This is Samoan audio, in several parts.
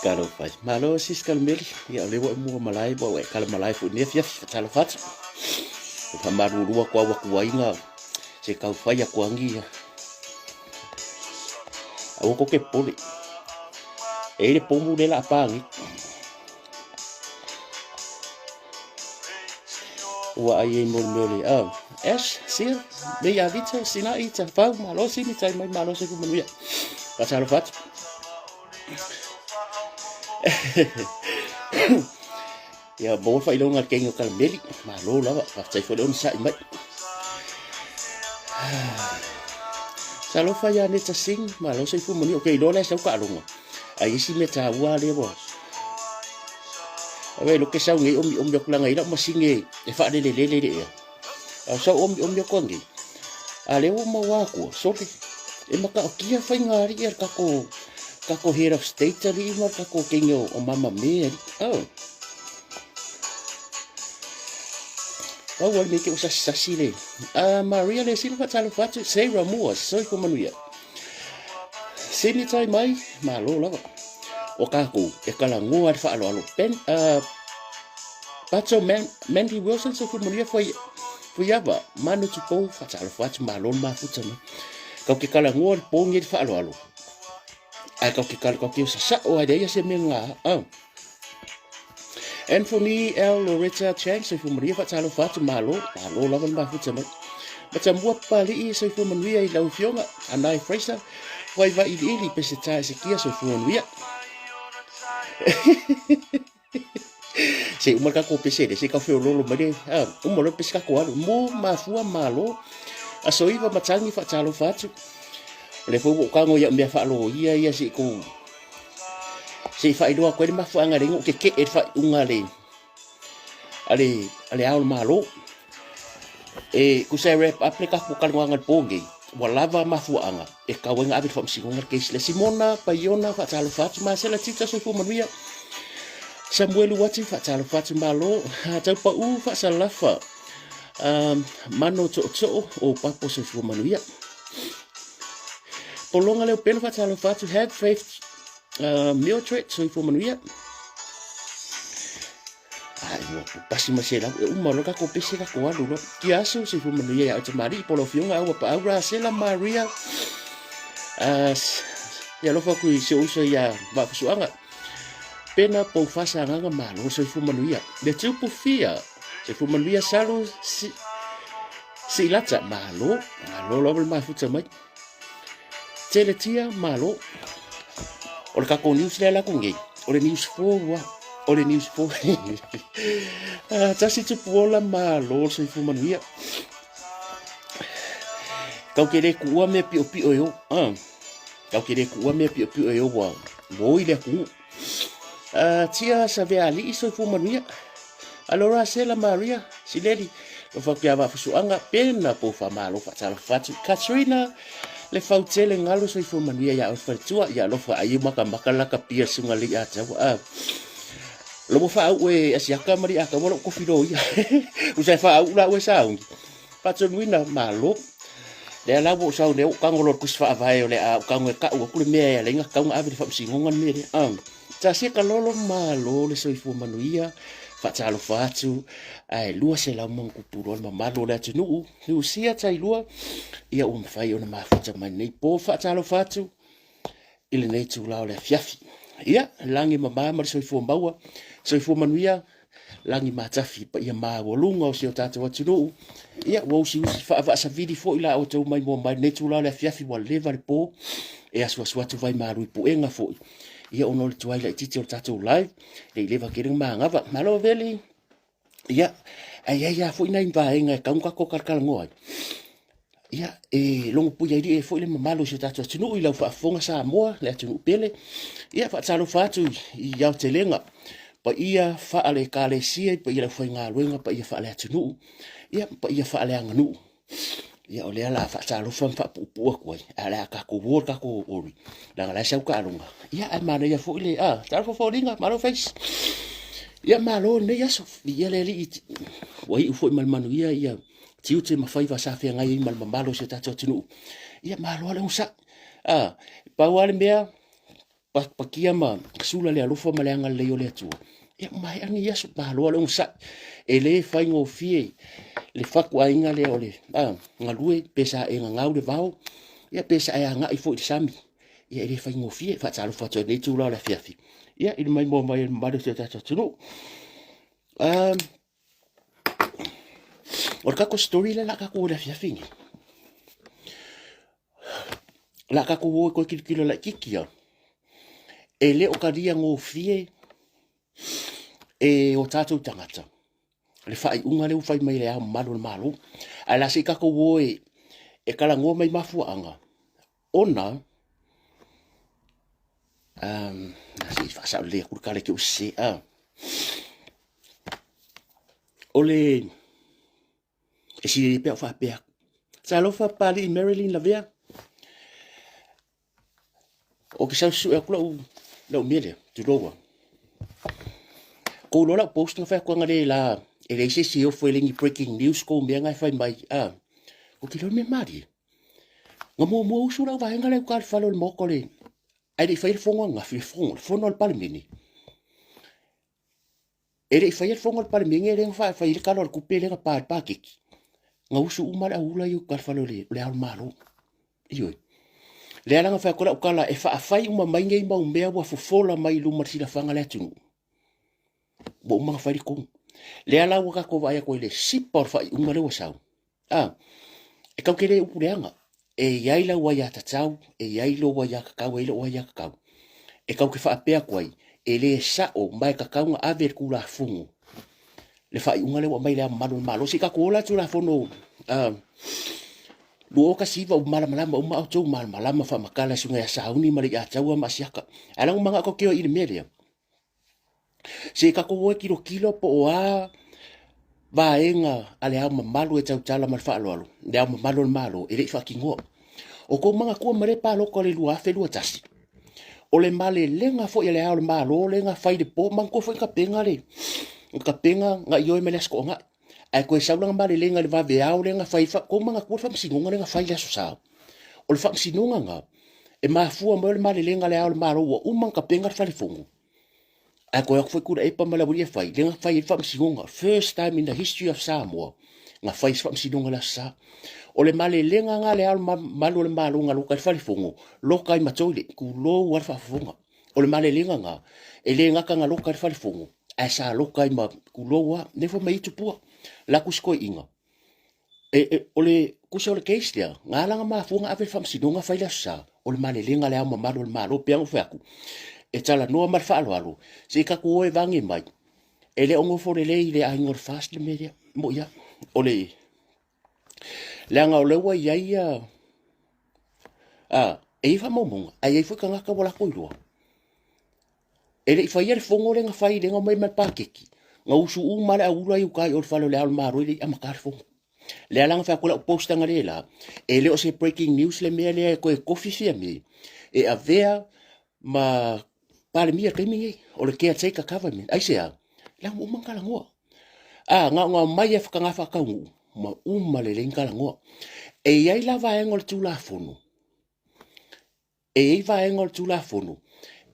Talofa ai. Malo sis Kalameli, ia o lea ua e mua malae, ua e kala malae foi nei afiafi, faatalofa atu. E faamalulu atu au atu ai na se tau fai atu agi ia. Aua tou te popole. E i ai le pomu lea o le a pa nei. Ua ai ai mo le mea o le oh, Ash, sia, me ia vita, sina'i, tafau, malosi, ni tai mai malosi ku manuia. Faatalofa atu. Ia, maua faailoga a le kegi o Kalameli. Malo lava, faafetai foi le onosai mai. Talofa ia Neta Singh, malo soifua manuia. Ok, iloa lea sau taaloga. Ai isi mea taua lea ua Awe lo ke sau nei omi omi aku langa ila masine e faalelelele le ea. A sau omi omi aku angi. A le ua maua aku, sole. E maka o kia whai ngā ri a kako, kako head of state ali ma kako kenge o, o mama me ali. Oh. Pau ali me ke o sasi sasi le. A Maria le sila whatalo whatu, Sarah Moore, soifua manuia. Sini tai mai, malo lava. O kākou, e kalagoa le faaaloalo. Ben, Pato Man, Mandy Wilson, soifua manuia foi, Fuiava, Manu Tupou, faatalofa atu, malo le mafuta mai. Kau ke kalagoa le pō le faaaloalo. Ae kau ke kala, kau ke sasao ai leia se mea ngā. Oh. Anthony L. Loretta Chang, soifua manuia, faatalofa atu, malo, malo lava le mafuta mai. Matamua Papali'i, soifua manuia i lau afioga, Anae Fraser, Waivailiili, Peseta Esekia, soifua manuia. Se uma le tatou pese lea, se i tau feoloolo mai le, ah, uma loa le pese tatou alu. Mo mafua malo, aso iva matagi faatalofa atu. O lea foi ua ou tago i au mea faaloia ia se i tou Se i faailoa atu ai le mafuaaga le ou keke'e i le faaiuga a le a le a le Ao o le Malo. E tusa e wrap up le tatou talanoaga i le po nei, ua lava mafuaaga e tatau ai ona ave i le faamasinoga le case lea. Simona Paiona, faatalofa atu. Masela Tita, soifua manuia. Samuelu Uati, faatalofa atu malo. Taupau Faasalafa, Mano Tootoo o Papo, soifua manuia. Pologa Leo Pelo, faatalofa atu. Have faith Mildred, soifua manuia. Ai, ua pasi ma se lau, e uma loa tatou pese tatou alu loa. Kia aso, soifua manuia ia oe tamalii, po o lau afioga Aua Paau, Rasela Maria, ia alofa atu i si ou uso ia Vaafusuaga. Pena Poufasa Agaga Malo, soifua manuia. Le Tupu Fia, soifua manuia Salu si, Siilata, malo, malo lava le mafuta mai. Tele tia, malo. O le tatou news lea latou nei, o le news fou lava. O le news fou. Ah, tasi tupu ola, malo le soifua manuia. Kau ke le kuua mea piopio e o. Ah. Kau ke le kuua mea piopio e o ua ua oi le atunuu. Ah, tia Savealii soifua manuia. Alora Sela Maria Sileli Lofa atu ia Vaafusuaga Pena Poufa Malo faatalofa atu Katrina Le Fautele Galu soifua manuia ia oe faletua ia alofa ai e makamaka laka pia suga lei ataua a Lobo faauu e asiaka ma li ataua lou kofi loia usa e faauu la ue sauni faatonuina malo lea la ua ou sau nei ua ou tago loa i le tusi faavae o le a ou tago e tau atu le mea e ala ai ona tatau ona ave i le faamasinoga le mea lea a Tasi ka lolo malo le soifua manuia, faatalofa atu ae 200 ma tupu loa le mamalu o le atunuu, Niusia Tailua, ia ua mafai ona mafuta mai lenei po, faatalofa atu i lenei itula o le afiafi. Ia, lagi mama ma le soifua maua, soifua manuia, lagi matafi paia maualuga o si o tatou atunuu. Ia, ua usiusi faavaasavili foi la outou maimoa mai lenei itula o le afiafi, ua leva le po, e asuasu atu vai malu i puega foi. Ia, ona o le tuai laitiiti o le tatou live, le i leva tele ona manava. Malo Veli! Ia, ae i ai lava foi nai vaega e tatau ona tatou talatalanoa ai. Ia, e logopuiailii ai foi le mamalu o si o tatou atunuu i lau faafofoga Samoa, le atunuu pele. Ia, faatalofa atu i aotelega, paia faale-Ekalesia, i paia i le aufaigaluega, paia faale-atunuu, ia, paia faaleaganuu. Ia, o lea o le a faatalofa ma faapuupuu atu ai, ae o le a tatou o i le tatou ori, leaga o la e sau taaloga. Ia, ae manaia foi le, a, talofa foliga, malo face. Ia, malo lenei aso, viia le Alii, ua iu foi ma le manuia ia tiute ma faiva sa feagai ai ma le mamalu o si o tatou atunuu. Ia, malo lava le onosai. A, pau lava le mea, Pakia ma sula le alofa ma le agalelei o le Atua. Ia, maea lenei aso, malo le onosai. E le faigofie le fatuaiga lea o le galue, pe sa e gagau le vao, ia pe sa e agai foi i le sami. Ia e le faigofie, faatalofa atu ai i lenei itula o le afiafi. Ia, i le maimoa mai o le mamalu o si o tatou atunuu. O le tatou story lea o le a tatou o i le afiafi lenei. O le a tatou o e toe tilotilo laitiiti lava. E le o talia gofie e o tatou tagata le faaiuga lea ua fai mai e Le Ao Mamalu o le Malo. Ae o le a se i tatou o e talanoa mai mafuaaga ona se i faasao lelei atu le tala i te i ua sese. O le E sili pea o faapea atu. Talofa Papalii Marilyn Lavea. Ou te sau susue atu lau, lau mea lea, tulou a. Kou loa lau post na fai atu ana le la, e leai se isi e ofo e le ni breaking news kou mea na e fai mai. Ah, ou te iloa le mea malie. Na muamua usu lau vaega lea i uka i le fale o le maota o le, ae le i faia le fono ananafi, le fono, le fono a le Palemene. E le i faia le fono a le Palemene lea na fai ai le Tala o le Tupe lea na pa i le paketi, na usu uma le auula ia i uta i le fale o le Ao o le Malo. Ioe. Lea la na fai atu ai lau tala e faafai uma mai nei mau mea ua fofola mai i luma o le silafaga a le atunuu, ua uma ona fai le tonu. Lea la ua tatou vaai atu ai i le sipa o le faaiuga lea ua sau, A, e tau te le upu leaga. E i ai lau aiatatau, e i ai lou aiatatau, e i ai lou aiatatau. E tau te faapea atu ai, e le sao ma e tatau ona ave e le Tulafono le faaiuga lea ua aumai i Le Ao Mamalu o le Malo. Se i tatou ola le Tulafono 2019 ua malamalama uma outou, malamalama faamatala e susuga ia Sauni ma Leiataua ma Asiata. Ae leaga ua manao tatou te o i le mea lea. Se i tatou o e tilotilo po o a vaega a le Ao Mamalu e tautala ma le faaaloalo, le Ao Mamalu o le Malo e le i faatinoa. O tou manatua ma lea palota o le 2021, o le malelega foi a le Ao o le Malo lea na fai i le po, manatua foi na tapena le, na tapena na ioe mai le Aso Toonai. Ae toe sau lana malelega i le vaveao lea na fai, tou manatua le faamasinoga lea na fai i le Aso Sa. O le faamasinoga lena, e mafua mai o le malelega a le Ao o le Malo ua uma ona tapena le fale fono. Ae toe o atu foi Tuilaepa ma le aualii e fai, lea na fai ai le faamasinoga, first time in the history of Samoa, na fai se faamasinoga i le Aso Sa. O le malelega lena a le Ao Mamalu o le Malo na loka ai le fale fono, loka ai ma toilet, tulou lava le faafofoga. O le malelega lena, e le gata na loka ai le fale fono, ae sa loka ai ma, tulou lava, lea foi ma i tupua, la atu isi toeaiina, E, e, o le tusa o le case lea, na ala na mafua na ave le faamasinoga fai le Aso Sa, o le malelega a le Ao Mamalu o le Malo, pei ona ou fai atu, e talanoa ma le faaaloalo, se i tatou o e vage mai, e le o nofo lelei i le aiga o le FAST le mea lea, moi lava. O le, leaga o lea ua i ai ia, a, e i ai faamaumauga, ae i ai foi tagata ua latou iloa. E le i faia le fono lea na fai, lea na omai ma le paketi, na usu uma lava le auula i uta i o le fale o le Ao o le Malo e le i amata le fono. Lea la na fai atu lau post analeila, e le o se breaking news le mea lea e toe tofi Fiame e avea ma Palemia i le taimi lenei, o le caretaker government. Aisea? Leaga ua uma ona talanoa. A, na ona omai e whakangā whakaunuu, ma uma lelei ona talanoa. E i ai la vaega o le Tulafono, E i ai vaega o le Tulafono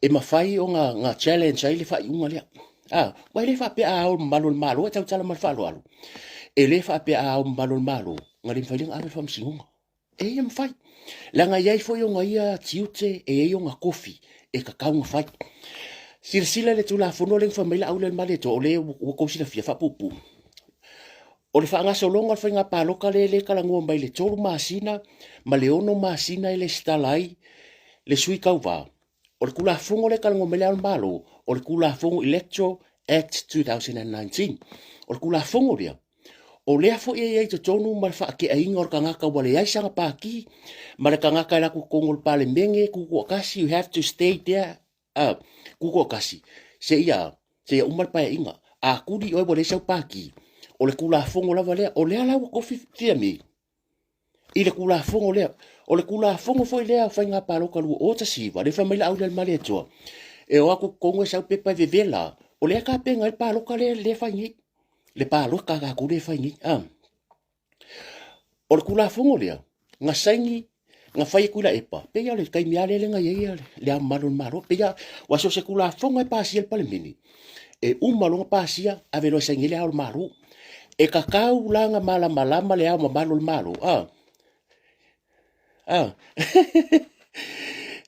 e mafai ona na challenge ai le faaiuga lea. A, aua e le faapea a ao mamalu o le Malo e tautala ma le faaaloalo. E le faapea a ao mamalu o le Malo na le mafai lea ona ave le faamasinoga. E ia mafai. Leaga e i ai foi ona ia tiute, e i ai ona tofi e tatau ona fai. Silasila i le Tulafono lea na fai mai Laaulialemalietoa, o lea ua outou silafia faapuupuu. O le faagasologa o le faiga palota lea e talanoa mai le 3 masina ma le 6 masina e lesitala ai le sui tauva. O le Tulafono lea e talanoa mai le Ao o le Malo, o le Tulafono Electoral Act 2019. O le Tulafono lea, o lea foi e i ai i totonu ma le faateaina o le tagata ua leai sana pati ma le tagata e alu atu i totonu o le Palemene tutoatasi, you have to stay there A, tutoatasi, seia, seia uma le paeaiga. A tuli oe ua leai sau pati, o le Tulafono lava lea. O lea la ua tofi Fiame i le Tulafono lea. O le Tulafono foi lea o Faiga Palota 2019, lea fai mai Laaulialemalietoa, e o atu i totonu e sau pepa e vevela, o lea e tapena ai le palota lea e fai nei. Le palota a tatou lea e fai nei. A. O le Tulafono lea, na saini Na fai aku i la epa, pei a o le taimi a lea le na i ai le Ao Mamalu o le Malo. Pei a, ua so o se Tulafono e pasia e le Palemene, e uma loa ona pasia, ave loa e saini ai le Ao o le Malo. E tatau la ona malamalama le Ao Mamalu o le Malo, a, a,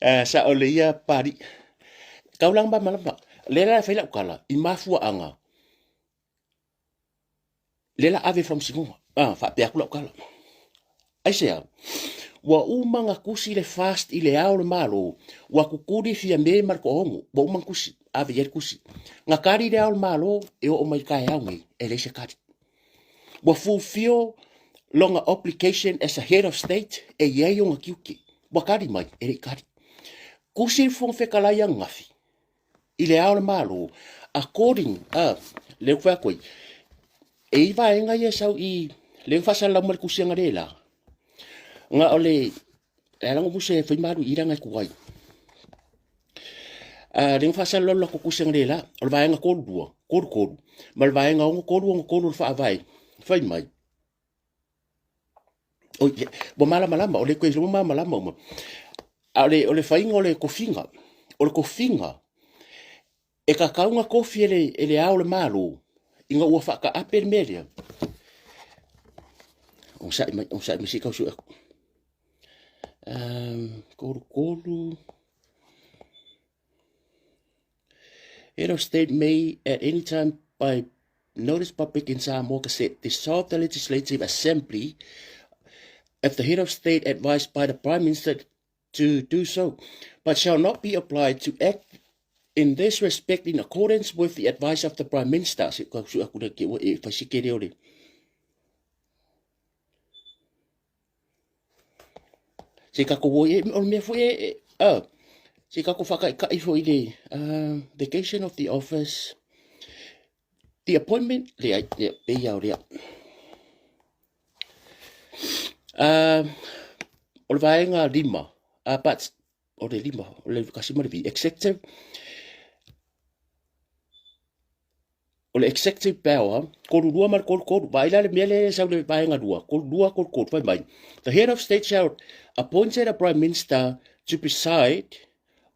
a sao lelei ia Papalii. E tatau la ona malamalama. O lea la e fai lau tala i mafuaaga lea la ave i le faamasinoga. A, faapea atu lau tala. Aisea? Ua uma ona tusi le FAST i le Ao o le Malo, ua tutuli Fiame ma le toaono, ua uma ona tusi, ave i ai le tusi. Na tali le Ao o le Malo e oo mai i le taeao nei, e leai se tali. Ua fulfill lona obligation as a head of state, e i ai ona tiute. Ua tali mai, e le i tali. Tusi le Fofoga Fetalai ananafi i le Ao o le Malo, according, a, lea ou te fai atu ai, e i ai vaega ia e sau i, lea na faasalalau mai le tusi analeila, na o le, e ala ona musu e fai malu i i leaga e tuai. A, lea na faasalalau le latou tusi analeila, o le vaega 32, 33, ma le vaega 63, 63 o le Faavae, fai mai, Oi, ua malamalama, o le koe ua malamalama uma. A o le, o le faiga o le tofiga, o le tofiga, e tatau ona tofi e le, e le Ao o le Malo, ina ua faataape le mea lea. Onosai mai, onosai mai se i tau sue atu. Um, 33, Head of State may at any time by notice public in Samoa Gazette dissolve the Legislative Assembly if the head of state advised by the Prime Minister to do so, but shall not be obliged to act in this respect in accordance with the advice of the Prime Minister. Se ka su aku ke ua e fai ke leo le. Se ka ko e o mea foi e a se ka ko whakaikai foi le vacation of the office the appointment le ai le pe ia o lea. O le vaega lima, but o le lima, o le kasi ma le vi, executive, o le executive power, 32 ma le 33, vaai la le mea lea e sau le vaega lua, 32, 33, fai mai, the head of state shall appointed a prime minister to preside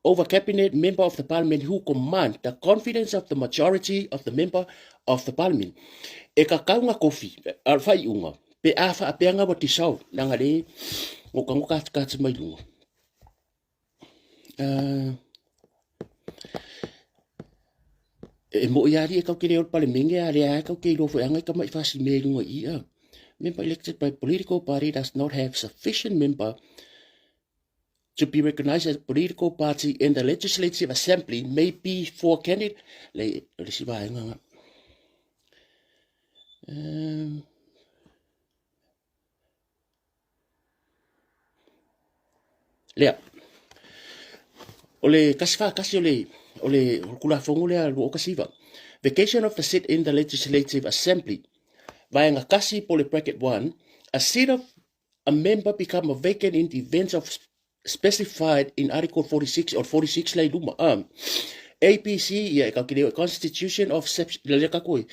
over cabinet member of the parliament who command the confidence of the majority of the member of the parliament. E kakau nga kofi, a whaiunga, pe a whaapea nga wa dissolve, nanga le, ngoka ngoka atu mai lunga. Uh, e mo i ari e kau ke leo le palemenge a lea e kau ke iloa foi anga i kama i fasi me lunga i a. Member elected by political party does not have sufficient member to be recognized as political party in the legislative assembly may be for candidate le le si vaenga nga. Um, Lea. O le kasi whakasi o le, o le Tulafono lea 2019. Vacation of the seat in the Legislative Assembly. Vaenga kasi po le bracket 1. A seat of a member become a vacant in the event of specified in Article 46 or 46 lei luma. APC, ia e kau ki Constitution of le ka koe.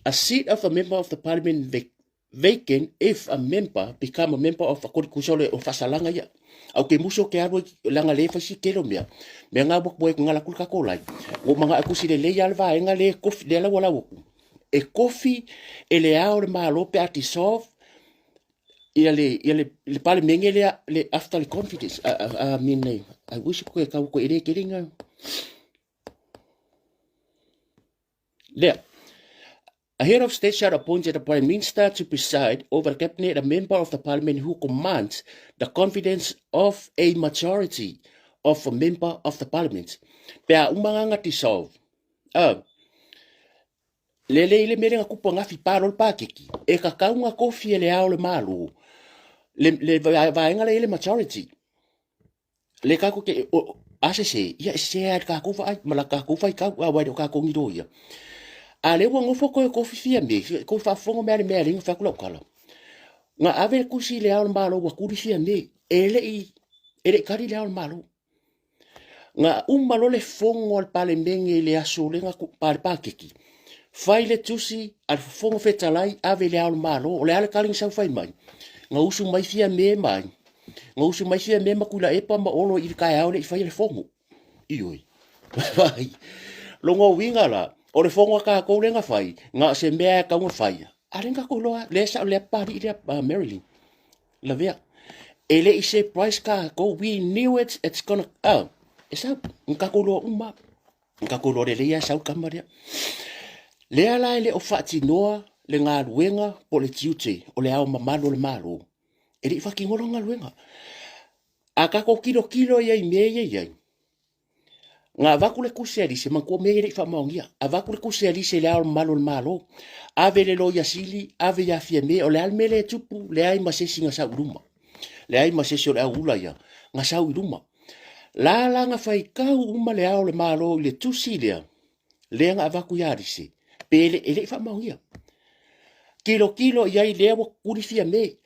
A seat of a member of the parliament vacant if a member become a member of according ku sole o fasalaga ia au ke muso ke alu langa le fasi ke lo mea mea nga wa koe ngala ku ka ko lai o manga ku sile le ya le vaenga le kofi le la wala ku e kofi e le ao le malo pe a dissolve ia le ia le le pale menge le le after le confidence I, I, I mean I wish ko e kau ko ere ke ringa Lea. A head of state shall appoint the prime minister to preside over the cabinet a member of the parliament who commands the confidence of a majority of a member of the parliament. Pe a uma nga dissolve. Uh, le le ile mele nga kupu nga fi paro le pakeki. E ka kau nga kofi e le ao le malo. Le, le vaenga le ile majority. Le kākou ke, o, a sese, ia e sese ai le kākou vaai, ma la kākou faitau, a wai o kākou ngiro ia. A le ua ngofo koe ko whiwhia me, ko whaafongo mea le mea le inga whaku lau kala. Nga ave le kusi le ao le malo ua kuri fia me, e le i, e le i kari le ao le malo. Nga uma lo le fongo al pale menge i le aso le nga pale pākeki. Fai le tusi a le fofoga fetalai ave i le ao le malo, o le a le kalinga sau fai mai. Nga usu mai fia me mai. Na usu mai Fiame ma Tuilaepa ma Olo i le taeao le i faia le fono. Ioe. Vai. Lona uiga la, o le fono a tatou lea na fai, na o se mea e tatau ona fai. A lea na tatou iloa, lea sa lea papalii lea Marilyn. Lavea. E le i surprise tatou, we knew it, it's gonna, e sau, na tatou iloa uma. Na tatou iloa lelei lava e sau le tama lea. Lea la e le o faatinoa le galuega po o le tiute o le Ao Mamalu o le Malo, e le i faatinoa lana galuega. A tatou tilotilo i ai i mea ia e i ai, na avatu le tusi a Lise, manatua mea ia e le i faamaonia, avatu le tusi a Lise i le Ao Mamalu o le Malo, ave i le Loia Sili, ave ia Fiame, o le a le mea lea e tupu, leai ma se isi na sau i luma. Leai ma se isi o le auula ia na sau i luma. La la na faitau uma le Ao o le Malo i le tusi lea, lea na avatu ia Lise, pe le, e le i faamaonia. Tilotilo i ai lea ua kuli Fiame.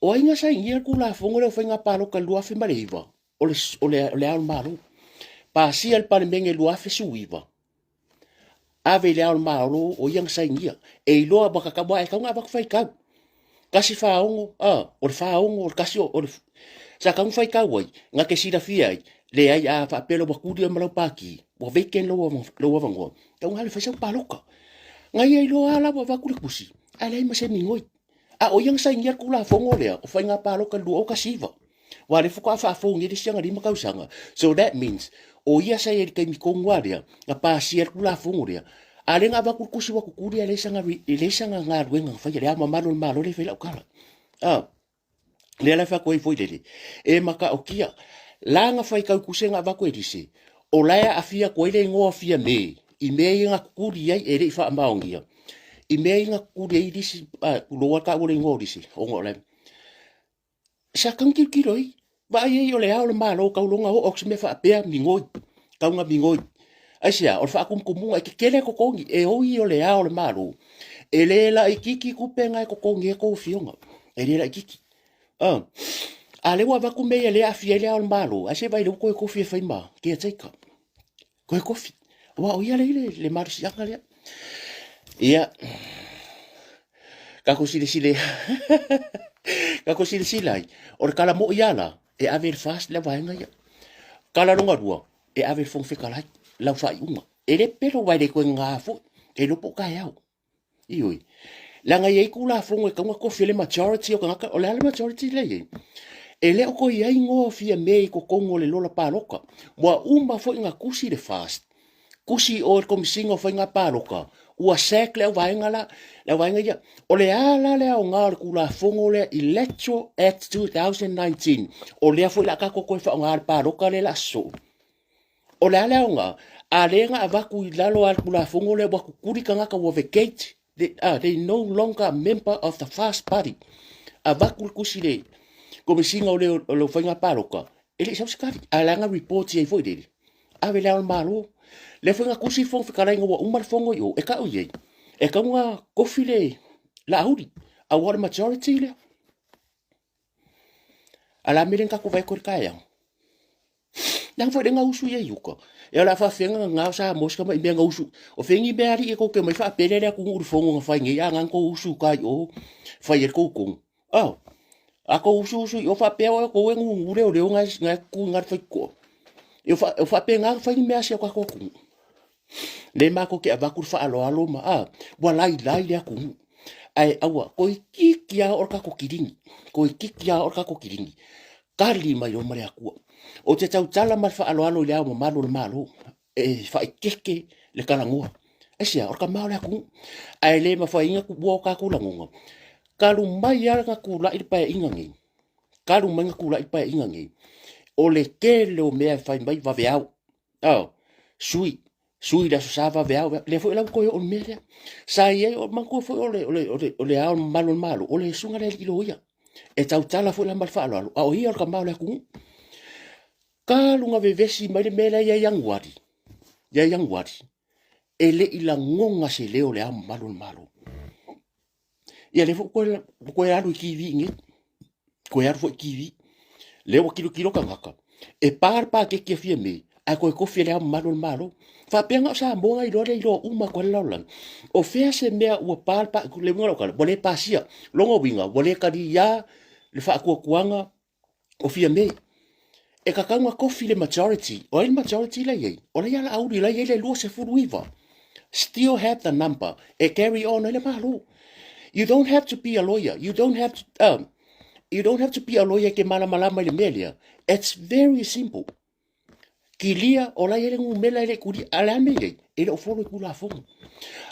O ai na sainia le Tulafono lea o Faiga Palota i le 2009? O le, o le, o le Ao o le Malo. Pasia le Palemene i le 2019, ave i le Ao o le Malo, o ia na sainia. E iloa ua tatau, aua e tatau ona avatu faitau. 146, a, o le 46, o le 1, o le... Sa tatau ona faitau ai, na te silafia ai, leai a faapea loa ua tuli oe ma lau pati, ua vacant lou, lou avanoa, tatau ona alu e fai sau palota. Na ia iloa lava la ua avatu le tusi, ae leai ma se migoi. A o ia na sainia le Tulafono lea o Faiga Palota i le 2019, aua o lea faatoa faafou nei le isi ana 5 tausaga. So that means, o ia sa i ai i le taimi tonu lava lea na pasia ai le Tulafono lea, a o lea na avatu le tusi ua tutuli ae leai sana, e leai sana galuega na faia, Le Ao Mamalu o le Malo lea e fai lau tala. Ah, lea la e fai atu ai foi lele, e matautia, la na faitau tusi na avatu e Lise, o la e aafia atu ai le igoa Fiame i mea ia na tutuli ai e le i faamaonia, i mea ia na tutuli ai Lisi, tulou lava taua le igoa o Lisi, ona o la sa tatau ona tilotilo ai, vaai ai o le Ao o le Malo tau lona oo atu se mea faapea migoi, tau na migoi. Aisea, o le faatumutumuga e tetele totogi, e oi o le Ao o le Malo, e le laitiiti tupe na e totogi ai tou afioga, e le laitiiti. A lea ua avatu mea ia lea e aafia ai le Ao o le Malo, ae se i vaai o lea ua toe tofi e fai ma caretaker. Toe tofi. Aua o ia lea e i le malosiaga lea. Ia, tatou silasila tatou silasila ai, o le tala moi lava la, e ave i le FAST le vaega ia. Tala lona lua, e ave i le Fofoga Fetalai lau faaiuga. E le pelo aua e le toe gagā foi, e iloa po o taeao. Ioe. Leaga e i ai Tulafono e tatau ona tofi ai le majority o tagata. O le a le majority lea e i ai? E le o toe i ai igoa o Fiame i totonu o le lola palota. Ua uma foi ona tusi le FAST, tusi i o i le Komesina o Faiga Palota, ua sack le auvaega la, le auvaega ia. O le a la le aoga o le Tulafono lea Electoral Act 2019, o lea foi o le a tatou toe faaaoga i le palota lea o le a sosoo. O le a le aoga? A lea na avatu i lalo lava le Tulafono lea ua tutuli tagata ua vacate, they, they no longer a member of the FAST party. Avatu le tusi i le Komesina o le, o le Faiga Palota, e le i sau se tali. Ae leaga report i ai foi lele, ave le Ao o le Malo. Lea foi na tusi le Fofoga Fetalai ina ua uma le fono i o, e tau i ai, e tatau ona tofi le Laauli, aua o le majority lea. A o le a mea lea na tatou vaai atu ai i le taeao? Leaga foi lea na usu ia i uka. E o le a faafefea ona gagao Samoa si tamai mea na usu. O fea ni mea alii e tou te omai faapele le atunuu i le fono na fai nei a na tou usu uka i o fai ai le tou tonu. Oh, a tou usu usu i o faapea o tou e gugu leoleo na e tutu i na le faitotoa. E o faapena na fai ni mea a si o tatou atunuu. Lea matou te avatu le faaaloalo ma a, ua lailai le atunuu. Ae aua, toeitiiti lava oo le tatou kilini, toeitiiti lava oo le tatou kilini, tali mai loa ma le Atua. Ou te tautala ma le faaaloalo i le Ao Mamalu o le Malo e faaeteete le talanoa. Aisea? O le tama o le atunuu. Ae le mafai ona tuua o tatou lagona. Talu mai lava na tulai le Paeaiga nei, talu mai na tulai le Paeaiga nei, o le tele o mea e fai mai vaveao. Oh, sui, sui le Aso Sa vaveao, lea foi la ua toe oo i le mea lea. Sa i ai, manatua foi o le, o le, o le, o le Ao Mamalu o le Malo, o le susuga lea i le loia. E tautala foi la ma le faaaloalo, a o ia o le tama o le atunuu. Talu na vevesi mai le mea lea ia Ianuari, ia Ianuari, e le i lagona se leo o le Ao Mamalu o le Malo. Ia lea foi ua toe alu i TV nei, toe alu foi i TV. Lea ua tilotilo tagata, e pa le paketi a Fiame, ae toe tofi e le Ao Mamalu o le Malo. Faapea na o Samoa na iloa lea iloa uma atu ai le lalolagi. O fea se mea ua pa le paketi, le uiga o lau tala, ua le pasia. Lona uiga, ua le taliā le faatuatuaga. O Fiame, e kakau nga kofi le majority. O ai le majority la iai? O la ia la auli la iai le 29. Still have the number. E carry on ai le malo. You don't have to be a lawyer. You don't have to, you don't have to be a lawyer ke malamalama i le mea lea. It's very simple. Kilia, o la iai le numela e le kulia. A le a mea iai? E le o folo i kulafono.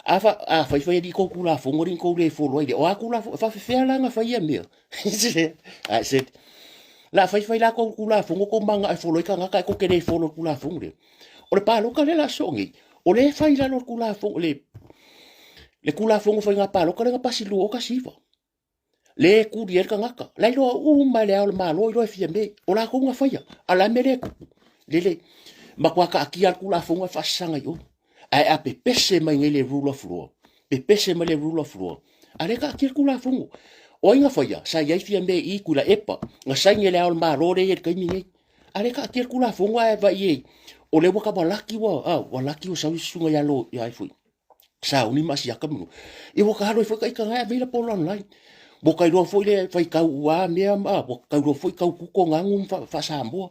A fa, a fai fai ali kou kulafono, ali kou le folo ai le. O a kulafono, fa fefea la nga fai ia mea. I said, la fai fai la kou kulafono, kou manga e folo i kangaka e ko ke le folo i kulafono le. O le paloka le la so ngi. O le fai lalo le kulafono, le, le kulafono fai nga paloka le nga pasi lua o kasiva. Le kuli ai le tagata. La iloa uma e le Ao o le Malo iloa e Fiame. O lakou na faia. A la mea lea e tupu. Lele. Matua taatia le Tulafono e faasasaga i o. Ae a pepese mai nei le rule of law, pepese mai le rule of law, a lea taatia le Tulafono. O ai na faia? Sa i ai Fiame i Tuilaepa, na saini e le Ao o le Malo lea e i ai i le taimi nei. A lea taatia le Tulafono ae vaai i ai, o lea ua tau laki ua, a, ua laki ua sau le susuga ia Lo, ia ai foi. Sauni ma siaka manu. I ua ka halo foi ka ika ngai available online. Mo kai loa foi le fai kau ua mea ma ua kau loa foi kau kuko ngangu fa, fa Samoa.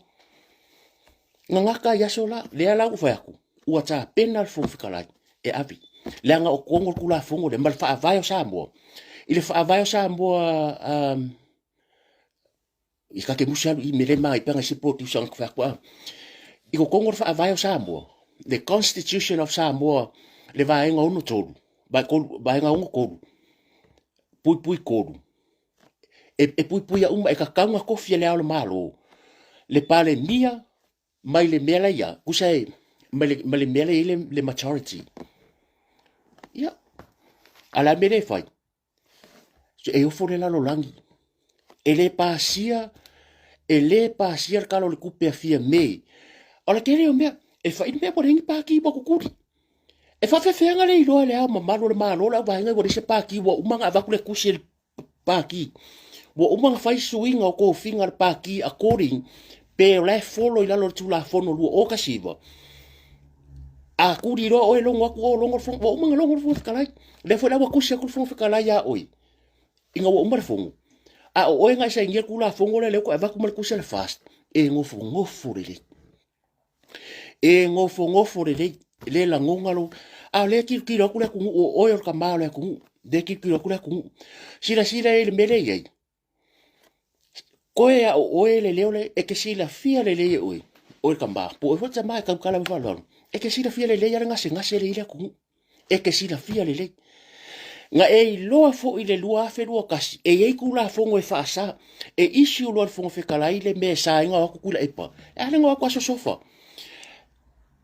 Ngangaka i aso la, lea la ua fai aku. Ua tapena le Fofoga Fetalai e ave. Leaga o totonu o le Tulafono lea ma le Faavae o Samoa. I le Faavae o Samoa um, I ka ke musi alu i mele mai panga se producer ang kwa kwa. I ko kongo whaavae o Samoa, the Constitution of Samoa, le vaenga ono tolu, vaenga ono kolu, pui pui kolu. E, e pui pui a uma, e ka kaunga kofi e le ao le malo. Le pale mia, mai le mea la ia, kusa e, mai le, mai le mea la ia le, le majority. Ia, a la mele e whai. E ofo le lalolagi. E le pasia, e le pasia le kala o le kupe a fia me. O le tele o mea, e whai mea ua leai ni pākī ua kukuli. E whawhewheanga le iloa le ao mamalu o le malo le au vaenga ua leai se pākī ua uma nga avaku le kusi e le pākī. Ua uma nga whai suiga o kofiga le pākī according pe o la e follow i lalo o le tulafono 2019. A kuli loa oe logo atu o logo le fono, ua uma ona logo le Fofoga Fetalai. Lea foi la ua tusi atu le Fofoga Fetalai ia oe, ina ua uma le fono. A o oe na e sainia le Tulafono lea, lea ua toe avatu ma le tusi a le FAST, e nofonofo lelei. E nofonofo lelei, le lagona lou, a o lea e tilotilo atu le atunuu, o oe o le tama o le atunuu, lea e tilotilo atu le atunuu. Silasila i le mea lea e i ai, Koe a o oe le leo le, e te silafia lelei e oe, oe le tama, po oe foi le tama e tautala ma faaaloalo, e te silafia lelei a le gasegase le i le atunuu. E te silafia lelei. Na e iloa foi le 2021, e i ai Tulafono e faasa, e issue loa le Fofoga Fetalai le mea e sa ai ona o atu Tuilaepa. E a le na o atu Aso Sofa?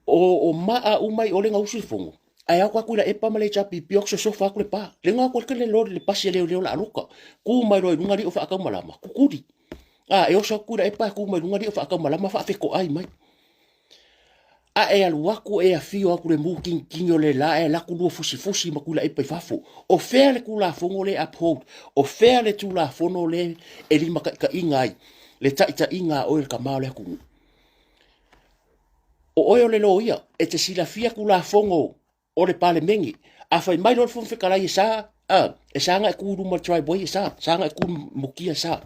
O, o maa uma i ole na usu i le fono. Ae ao atu i la epa ma le HRPP o sosofa atu le pa. Le nga atu le lori le pasi leo leo la aloka. Ku mai loa i lunga li o whaakau malama. Kukuri. A e oso atu i la epa ku mai lunga li o whaakau malama whaafeko ai mai. A e alu aku e afio aku le mu kingingi o le la e laku lua fusi fusi ma kula epa i fafo. O fea le kulafono le uphold. O fea le tulafono le e lima ka inga ai. Le taitaiga a oe le ka o le atunuu. O oe o le loia, e te silafia Tulafono o le Palemene. A fai mai loa le Fofoga Fetalai e sa, a, e sa na e ku i luma o le driveway, e sa, sa na e ku mukia, e sa.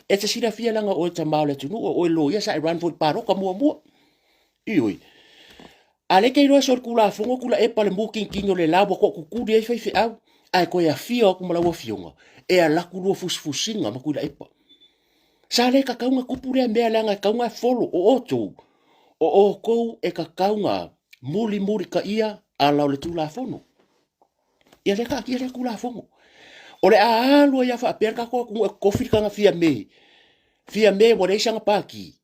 E te silafia leaga o oe tama o le atunuu, o oe loia sa e run for le paloka muamua. Ioi. A le ke iloa so le Tulafono tula epa le mukinkingi o le la ua toakukuli ai faifeau, ae toe afio atu ma lau afioga, e alaku lua fusifusiga ma Tuilaepa. Sa le kakau na kupu lea mea leaga e kau na e folo o outou, o outou e kakau na mulimuli ka ia ala o le Tulafono. Ia lea taatia lea Tulafono. O le a alu ai a faapea le tatou atunuu e totofi le taga Fiame. Fiame ua leai sana pati.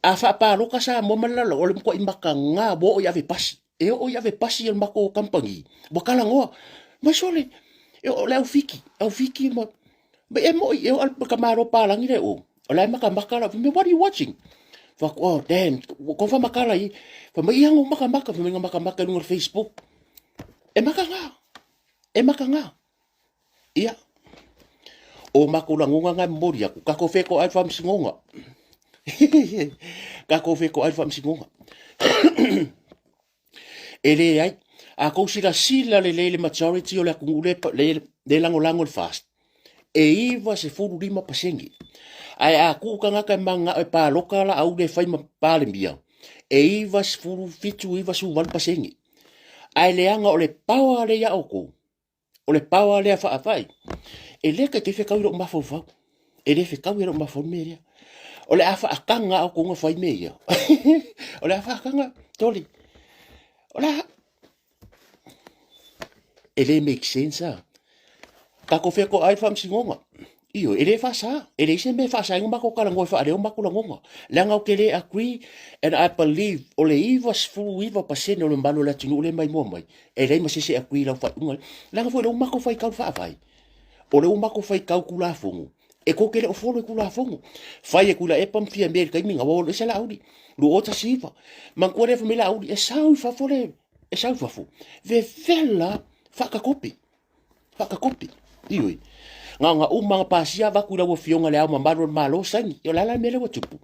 A faapaloka Samoa ma le lalolagi, o le matuai mataga ua oo i ave pasi. E oo i ave pasi o le matou kamupani, ua talanoa, mai sole, e oo le au Fiti, au Fiti ma, ma e moi, e oo ka malo palagi le o, o la e makamaka la, me what are you watching? Fa atu, oh damn, ko fa makala i, fa mai ia ngo makamaka, fa mai nga makamaka i lunga o le Facebook. E makaga, e makaga. Ia, o makou lagona nga e momoli aku, kakou fetoai le faamasinoga. Kakou fetoai le faamasinoga. E leai, a kou silasila lelei le majority o le atunuu le, le, le lagolago le FAST, E 95%. Ae a tuu tagata e mananao e paloka Laauli e fai ma Palemia, e 97, 98%. Ae leaga o le power lea ia outou, o le power lea faavae, e le taitai fetau i lou mafaufau. E le fetau i lou mafaufau le mea lea. O le a faataga lava outou na fai mea ia. O le a faataga, toli. O le a E le make sense a. Tatou fetoai le faamasinoga. Ioe, e le faasa. E leai se mea e faasa ai ona matou talanoa e faaleo matou lagona. Leaga ou te le agree and I believe o le 99% o le mamalu o le atunuu lea e maimoa mai, e leai ma se isi e agree i lau faaiuga lea. Leaga foi o lea ua matou faitau i le Faavae, o lea ua matou faitau i Tulafono, e tou te le o follow i Tulafono. Fai e Tuilaepa ma Fiame i le taimi lena, ua alu ese Laauli, 2019. Manatua lea fai mai Laauli, e sau i fafo le e sau i fafo, vevela faakatope, faakatope. Ioe. Na ona uma ona pasia avatu i lau Afioga i Le Ao Mamalu o le Malo saini. O le a la le mea lea ua tupu?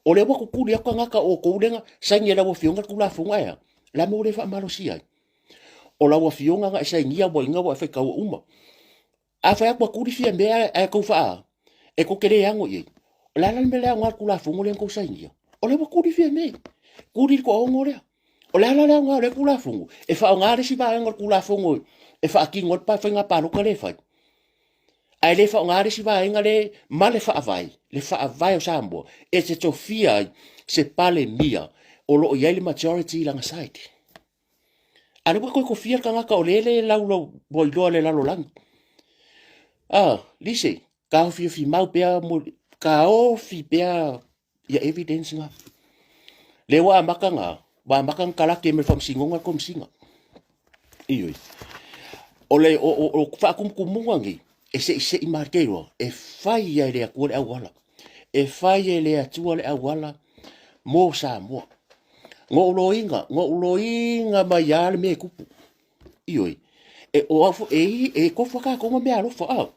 O lea ua tutuli atu tagata o outou lea na saini e lau Afioga le Tulafono ae a? O le a le mea ua le faamalosia ai? O lau Afioga na e sainia ua ina ua e faitaua uma. A fai atu a tuli Fiame ae tou faa e tou te le ano i ai. O le a la le mea le aoga o le Tulafono lea na tou sainia? O lea ua tuli Fiame. Tuli le toaono lea. O le a la le aoga o lea Tulafono? E faaaoga le isi vaega o le Tulafono e faatino ai le faiga palota lea e fai. Ae le faaaoga le isi vaega lea ma le faavae, le faavae o Samoa e te tofia ai se Palemia o lo o i ai le majority i lana side. A o lea ua toe tofia le tagata o lea e laulau ua iloa e le lalolagi. Ah, lise, taofiofi mau pea, taofi pea ia evidence na. Lea ua amata na, ua amata na kalake mai le faamasinoga le komesina. Ioe. O le o, o, o faatumutumuga nei, e seisei ma te iloa, e fai e le Atua le auala. E fai e le Atua le auala mo Samoa. Na ou loiga, na ou loiga mai lava le mea e tupu. Ioe, e, o au foi, e, e tofu lava tatou ma meaalofa, a.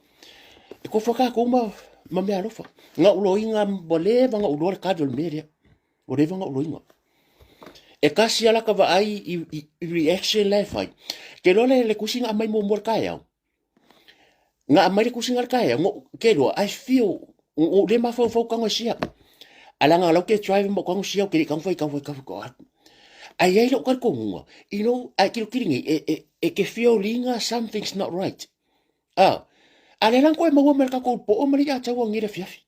E tofu lava tatou ma, ma meaalofa. Na ou loiga, ua leva ona ou iloa le tali o le mea lea. Ua leva ona ou loiga. E tasi lava lata vaai i, i, i reaction la e fai. Ke iloa le, le tusi na aumai muamua i le taeao, Na aumai le tusi na le taeao, no, ke loa, I feel, o le mafaufau tago e sia. A leaga o lau ke drive ma tago sia, ke le tago fai tau fai tau fai. Ai ai lou talitonuga, you know, ai tilotili nei, e, e, e ke feel linga something's not right. Ah, a le lan koe maua mai le tatou po'o ma le ia taua ngi le afiafi.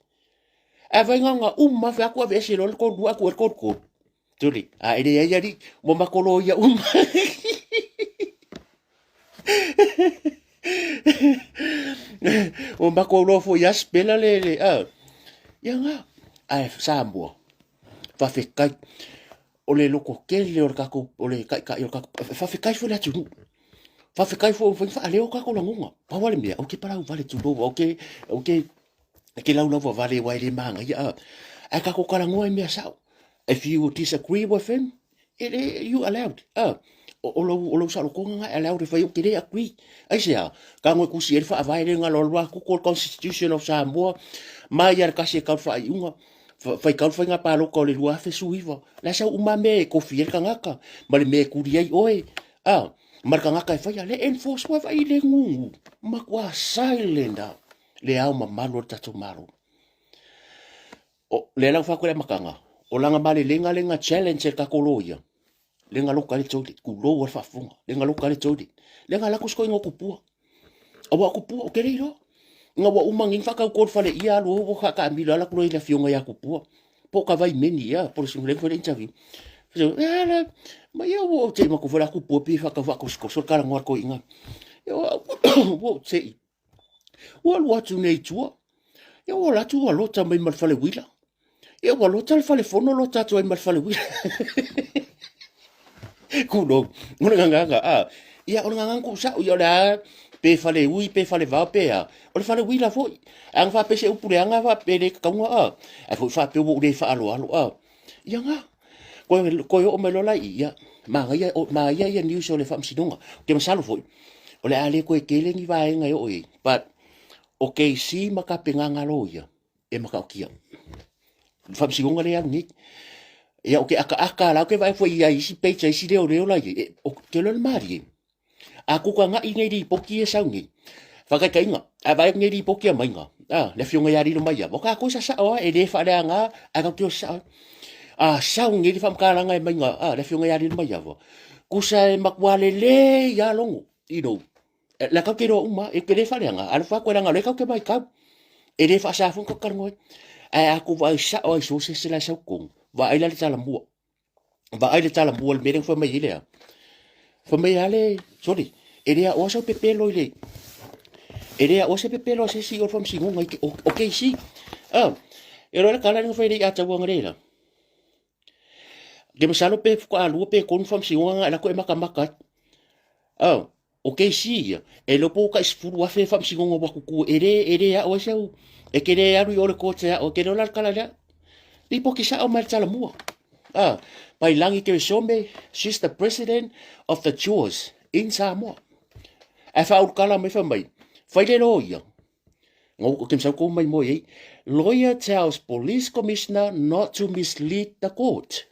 Ae fai nga uma fai atu aveese loa le 32 atu e le 33. Tuli, a e leai alii, ua matou loia uma. Ua matou loa foi ia spela le, le, a. Ia nga, ae Samoa, faafetai, o le lototele o le tatou, o le taitai o le tatou, faafetai foi le atunuu. Faafetai foi ua mafai ona faaleo o tatou lagona. Pau lava le mea, ou te palau vale tulou, ou te, ou te, e te laulauavale aua e le manaia a. Ae tatou talanoa i mea sao. If you disagree with him, e le, you allowed. A, o, o lou, o lou saolotoga na e allowed e fai, ou te le agree. Aisea? Tago e tusi ai le faavae lea na alualu atu ko le Constitution of Samoa, mai lava le tasi e tau le faaiuga, faitau le faiga palota o le 2019. La e sau uma mea e tofi ai le tagata, ma le mea e tuli ai oe, a, ma le tagata e faia le enforce, ua vaai le gugu, matua silent lava le ao mamalu o le tatou Malo. O lea la ua fai atu i le amataga, o lana malelega lea na challenge e le tatou loia, lea na loka ai le toilet, tulou lava le faafofoga, lea na loka ai le toilet, lea na alu atu si toeaina o Tupua. Aua o Tupua, ou te le iloa. Ina ua uma nei ona faatauto le fale ia alu ua faataamilo alu atu loa i le afioga ia Tupua. Po o Kavaimeni ea, po o le lea na fai le interview. Fai mai, ma ia ua ou te i matou fale a Tupua pei e faatau faatositoso le talanoa a le toeaina. Ua ou te i. Ua alu atu nei i tua. Ia ua alu atu ua lota mai ma le fale uila. Ia ua lota le fale fono lota atu ai ma le fale uila. Kulou. O le gagaga, a. Ia o le gagaga ku sa'o, ia o le a pe fale ui, pe fale vao, pe a. O le fale uila foi. A na faapea se upu leaga faapea le tatauga, a. Ai foi faapea ua ou le faaaloalo, a. Ia nga. Koe, koe oo mai loa la i, ia, manaia, o, manaia ia news o le faamasinoga. Ou te masalo foi, o le a le toe tele ni vaega e oo i ai, but o KC ma tapenaga loia e matautia. Le faamasinoga lea e alu nei. Ia, ou te akaaka la, ou te vaai foi i ai isi page a isi leoleo la i ai, e, ou te iloa le malie. A tutuanai nei lipoti ia e sau nei, Faataitaiga, a vaai atu nei lipoti a maiga, a, le afioga ia Lilomaiava, o tatou sa sao lava, e le faaleaga, ae tatou te o sao. A sau nei le faamatalaga e maiga, a, le afioga ia Lilomaiava, tusa e matua lelei lava logo, you know, la tatou te iloa uma, e te le faaleaga, alofa atu leaga o lea tatou te matau. E le faasa foi ona tatou talanoa ai. Ae a tou vaai sao lava i sources la e sau i totonu, vaai la i le talamua. Vaai le talamua i le mea lea na fai mai ai lea. Fai mai lava le, sole, e le aoa sau pepelo i le, e le aoa se pepelo a se isi i o le faamasinoga i, o, o KC. Ah, e loa le tala lea na fai nei a tauaga le la. Ke masalo pe faatoa lua pe tolu faamasinoga na e alu atu e matamata ai. Ah, O KC ia, e iloa po ua tai 10,000 faamasinoga ua tutu e le, e le ao ai sau, e te le alu i o le court e ao, e te le o la le tala lea. Lipoti sao mai le tala mua. Ah, Pailagi Keresome, she's the president of the Jaws in Samoa. Ae faaulukala mai fai mai, fai le loia, Ngau ke msau kou mai mo ei. Lawyer tells police commissioner not to mislead the court.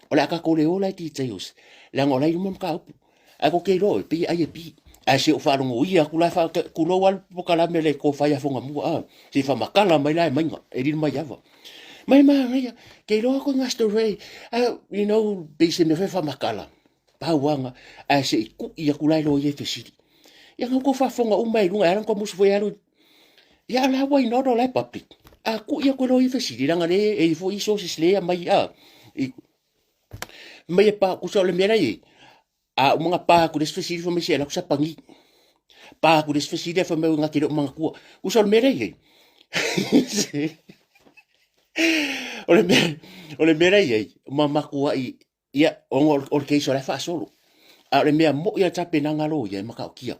O le aka ko le ola e details. Leaga o la i luma mataupu. Ae ko ke iloa oe, pei e ai e pi. Ae se o faalogo ia aku la e fa kulou alu polokalame le ko fai a Whangamua, a. Se i whamakala mai la e mainga, e riro mai ava. Mai manaia, ke iloa koe ngā story, you know, pei se mea foi whamakala. Pauanga, ae se i kui aku la e loia e fesili. Ia ngau kou faafofoga uma i luga, e ala ona musu foi e alu. Ia a la why not o la e public. A kui aku e loia e fesili, leaga le e i foi i sources le aumai a. I, mai e pa, kusa o le mea la i ai, a uma na pa aku le isi fesili fai mai se alu aku sa pagi. Pa aku le isi fesili ae fai mai ua gata i lou manatua. Kusa o le mea la i ai, o le mea, o le mea la i ai, ma matuai Ia, ona o le case o la e faasolo. A o le mea mo'i a le tapenaga a loia e matautia.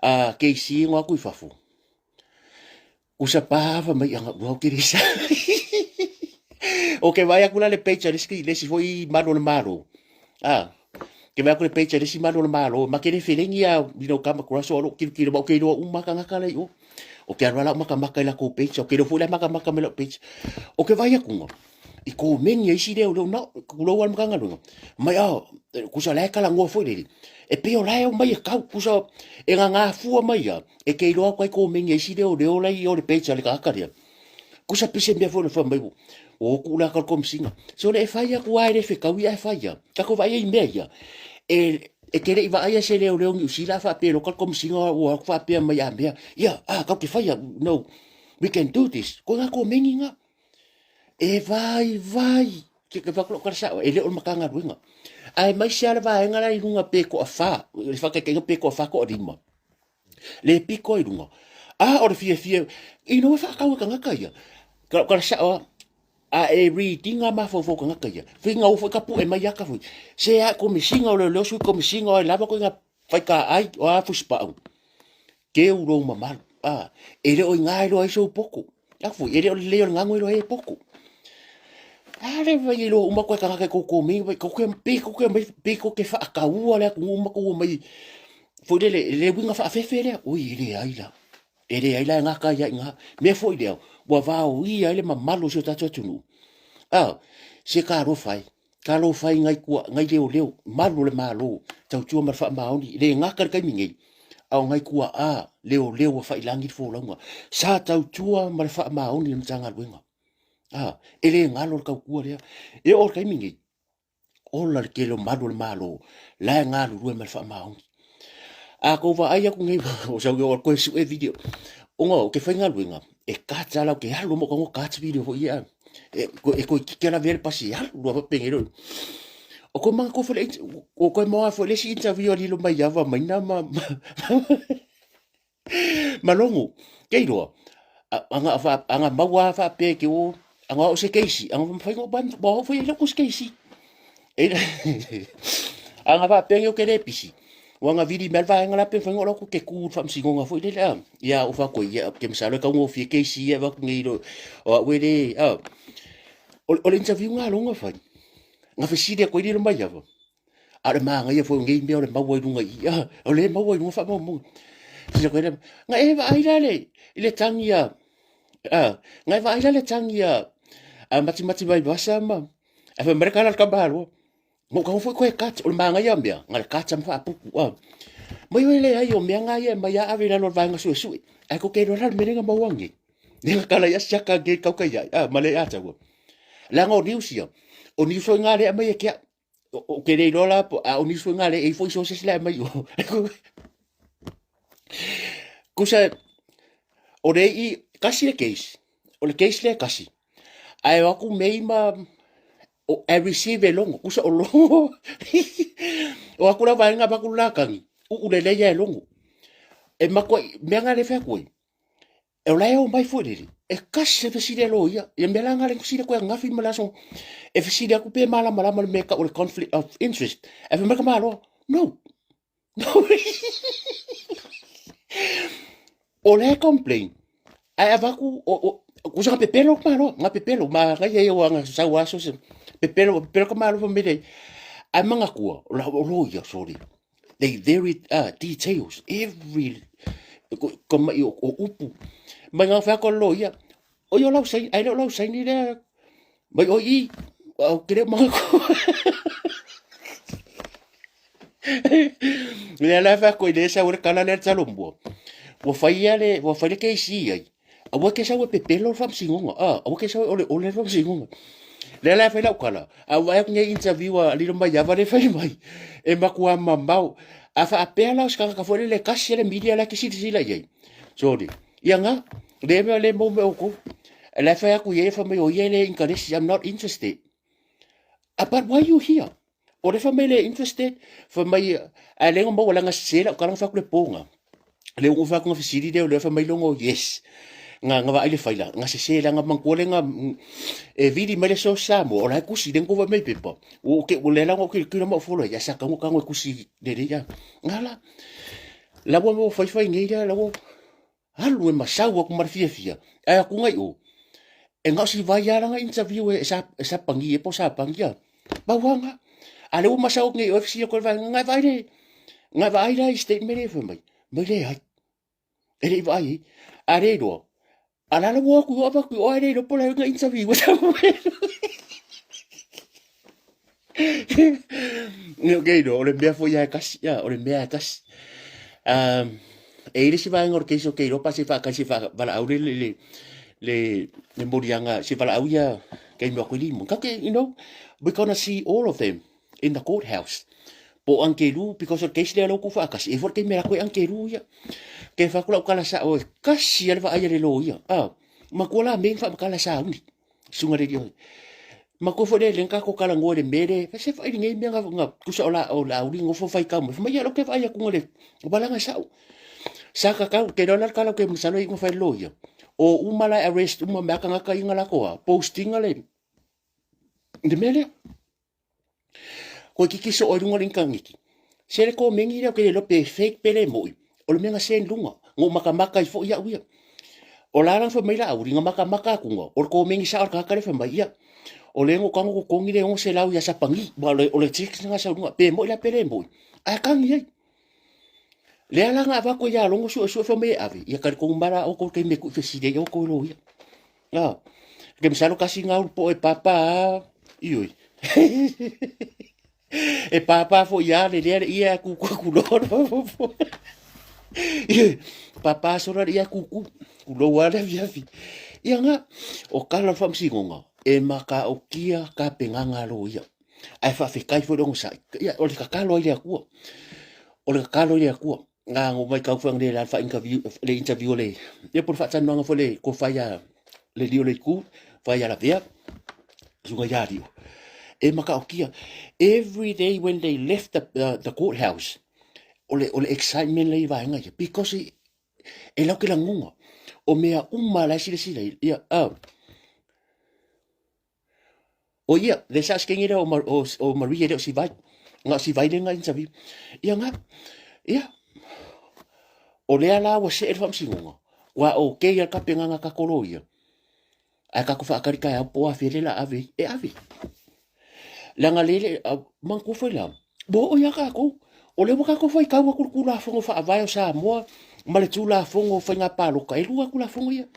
A KC e atu i fafo, usa pa fai mai ana ua ou te le sa. O ke vaai atu la le page a le isi, le isi foi malu o le Malo. A, ke vaai atu le page a le isi malu o le Malo, ma ke le felegi a, you know, come across o lou tilotilo, ma ou te iloa uma tagata la i o. O ke alu lava lau makamaka i lakou page, ou te iloa foi la e makamaka mai lau page. O ke vaai atu i komeni a isi leoleo na kulou a le Matagaluega mai a kusa la e talanoa foi lele e pei o la e omai e kau kusa e gagafua mai a e te iloa atu ai komeni a isi leoleo la i o le page a le tagata lea kusa pei se mea foi le fai mai o ku la ka komesina so le e fai atu a e le fetau ia e fai a tatou vaai ai i mea ia e e te le i vaaia se leoleo Niu Sila faapea loka le komesina ua faapea mai a mea ia a kau te fai a no we can do this ko nga komeni nga E vaivai ke ke whakalo kara sao, e le o le Matagaluega. Ae mai se ala vaenga la i lunga pe koa whā, le whakaikainga pe koa whā koa rima. Le piko i lunga. A o le fia fia, i no e whakau e kangaka ia. Kara kara sao a, a e readinga mafaufau kangaka ia. Whinga o foi ka pu'e mai aka foi. Se a komisinga o leo leo sui komisinga o e lava koe nga whaika ai o a fusi pa'u. Keu lou mamalu, a, e le o i ngā e loa ai sou poko. Aku foi, e le o le lelei o le gago e loa ai e poko. A le vai e loa uma koe tagata e koukou mei, vai koukou pe koukou mai, pe koukou ke whaakaua le atunuu ma koukou mai, foi lele, le uiga whaafefe lea, oi e le ai la. E le ai la e ngā kai ai ngā. Mea foi lea, ua vaoia ai le mamalu o si o tātou atunuu. A, se ka alofa ai. Talofa i ngai kua, ngai leoleo, malu o le Malo, tautua ma le faamaoni, le gata le taimi nei, a o ngai kuaʻā, leoleo ua faiilagi le folauga, sa tautua ma le faamaoni i le Matagaluega. A, e le galo le tautua lea. E oo i le taimi nei, ola le tele o malu o le Malo, la e galulue ma le faamaoni. A kou vaai aku nei, o sau o koe sue video, ona o ke faigaluega, e kata lau ke alu mo kongo kata video foi ia. E e koe kike la vele pasi alu lua fa penge lo. O koe manga ko fole o koe moa foi le si interview ali lo mai ava mai na ma Malongo, kei roa, anga fa anga maua fa pe ke o anga o se keisi, anga fa whai ban ba o foi lo se keisi. E anga fa pe o ke le pisi. Ua nga vili mea vaenga la pe whai lo ke ku fa msingonga foi le a. Ia o fa ko ia ke msalo ka ngo fie keisi ia va ngi lo o we le a. O le interview nga longa fai. Nga fesili ko ili lo mai ava. A o le māngaia foi o nei mea o le maua i luga i i, ah, o le maua i luga faamaumauga. Sila koe lea, nga e vaai la le, i le tangi a, ah, nga e vaai la le tangi a, a matimati mai vasa ma, a fai mai le kala le kama aloa. Mo ka foi koe kat, o le māngaia mea, nga le kata ma whaapuku, ah. Mai o e leai o mea ngā ia e mai a ave i lalo o le vaega suesue. Ae ko ke loa la le mea lea na maua nei. Lea na tala ia siaka nei kau kai ai, ah, ma le ataua. Leaga o news ia, o news foi ngā lea mai e kia. O ke le iloa la, a o news foi ngā lea e foi sources lea mai o. Kusa, o le i, kasi le case, o le case lea kasi. Ae o aku mei ma, o e receive e logo, kusa o logo. o aku la vaenga baku la kangi, u u le leia e logo. E makua, mea ngā le whea koe. E o la e o mai foi lele, e kasi se fesili a loia. Ia mea la ngā le kusile koe ngafi ma le aso, e fesili aku pe malamalama le mea ka o le conflict of interest. E whai mai ka maloa, no, no. o le complain, ae avaku, o, o, kusa nga pepelo ka maloa, nga pepelo, ma ngai ai o anga sau aso se, pepelo, pepelo ka maloa fa mele, ai manga kua, o la o loia, sorry. They very details every ka mai o, o upu. Mai ngā whea ko lo ia. O ia lau saini, ai leo lau saini lea. Mai o i, au kere mga ko. Lea la whea ko i le sa ure kala lea talo mua. Ua whai ia le, ua whai le keisi ai. Aua ke sau e pepelo le faamasinoga. Ah, aua ke sau e ole ole le faamasinoga. Lea la e fai lau kala. A ua aku nei interview a lilo mai ava le fai mai. E makua mamao. A faapea la o se tagata foi lele e kasi le media la ke silasila i ai. Sorry. Ia nga, le mea le mo me outou. La e fai aku i ai fai mai o ia le inkaresi, I'm not interested. Ah, but why you here? O le fa mai le interested, fa mai, a le ngo maua langa sese lau kala fa ku le ponga. Le ngo fa ku nga fisili le le fa mai longo yes. Nga nga va ai le faila, nga sese la nga mangkua le nga e vili mai le so sa mo, o la kusi le ngo va mai pepa. O ke o le la ngo ke kila mo folo ya sa ka ngo ka ngo kusi le le ya. Nga la. La wa mo fai fai nei la la wo Alu e masau aku ma le fiafia, ae aku ngai o. E ngao si vai ala nga interview e sa e sa pangi e po sa pangi a. Bauanga. A le ua masau ngai o FC ko vai ngai vai le. Ngai vai la i statement e mai. Mai le ai. E le vai. A le roa. A la la ua ku o ku o le lo po la nga interview. Okay, no, o le mea foi ia e kasi, ia, o le mea e kasi. Um, e i le si vaenga o le keisi o Keiroa, pa se whaakai se whaalaau le, le, le, le, le morianga, se whalaau ia kei mua koe limo. Kake, you know, we're gonna see all of them in the courthouse. Po Anke Lu, because o le keisi lea lou ku whaakasi, e fo le keimi la koe Anke Lu ia. Ke whakula o kala sa o e kasi ale wa ai le lo ia. Ah, makua la me wha makala sa uni. Sunga le dio. Ma ko fo le lenka ko kala ngo le mere, fa se fa i ngai mea nga kusa o la o la uri ngo fo fai kau. Fa mai lo ke fa ya ku le balanga sau. Sa ka kau ke lola kala ke masalo i ngo fai lo ia. O uma la arrest uma mea ka ngaka inga la koa postinga le le mele. Koe kiki so oi lunga ling kangiki. Se le ko mengi leo ke le lo pe fake pe le moi. O le menga sen lunga. Ngo maka maka i fo ia uia. O la lang fo mai la au ringa maka maka kunga. O le ko mengi sa o ka le fo mai ia. O le ngo kango ko kongi le ngo se lau ia sa pangi. Wa le o le tik nga sa lunga. Pe moi la pe le moi. A kangi ai. Le ala nga va ko ia longo su su fo me ave. Ia ka ko mara o ko ke me ku fesile o ko lo ia. Ah, ke misalo kasi nga po e papa ioi. e papa fo ia le le ia ku ku ku lo lo. Papa sora ia ku ku ku lo wa le via vi. Ia nga o kala fa msingonga e maka o kia ka penganga lo ia. Ai fa fe kai fo lo sa. Ia o le kakalo ai le akua. O le kakalo ai le akua. Ngā ngō mai kau whang le la fa interview le interview le ia por fa tan fo le ko fa ya le lio le ku fa ya la vea sunga ya rio e maka o kia every day when they left the, the courthouse o le o le excitement le i vaenga ia because e lau ke langonga o mea uma la sila sila ia ah O ia, le sa skengi lea o, o, o Maria le o Sivai. Nga o Sivai le nga interview. Ia nga, ia. O lea la ua se e le whamsingonga. Wa o ke ia kape nga nga kakolo ia. Ai kako whaakari kai au po a fele la ave, e ave. Langa lele, uh, mang ko whai la. Bo o ia kako. O le waka ko whai kau aku kula fongo whaavae o Samoa, ma le tū la fongo whai ngā pāloka. E lua kula fongo ia.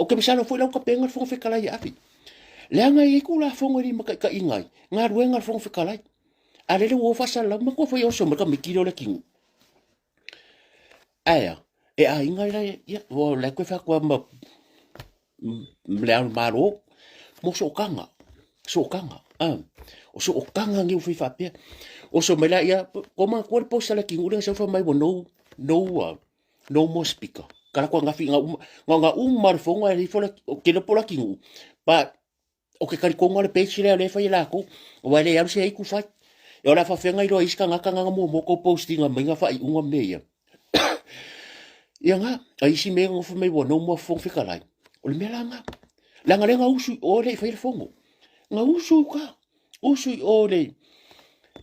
O ke masalo foi lau kapenga le Fofoga Fetalai e ave. Leaga e i ai Tulafono e limataitaiina ai galuega a le Fofoga Fetalai. A lele ua o faasalalau ma kua fai oso mai ka mitila o le tino. Ae a, e aiga la ia, ua la koe whakua ma le ao malo, mo sootaga, sootaga, ah, o sootaga nei ua fai faapea. Oso mai la ia, ko manatua le posa le atinuu lea sa fai mai ua no, no, no more speaker. Kala koa ngafi nga uma, nga nga uma le fonga e ifo le, ke le po le atinuu, but o ke talitonu lava le page lea o lea e fai e latou, aua e le alu se aitu fai. E o le a faafefea iloa e isi tagata na muamua tou post ina mai na faaiuga ma mea ia. Ia na, a isi mea nofo mai ua no more Fofoga Fetalai. O le mea la na. Leaga lea na usu i o le i fai le fono. Na usu i uka. Usu i o le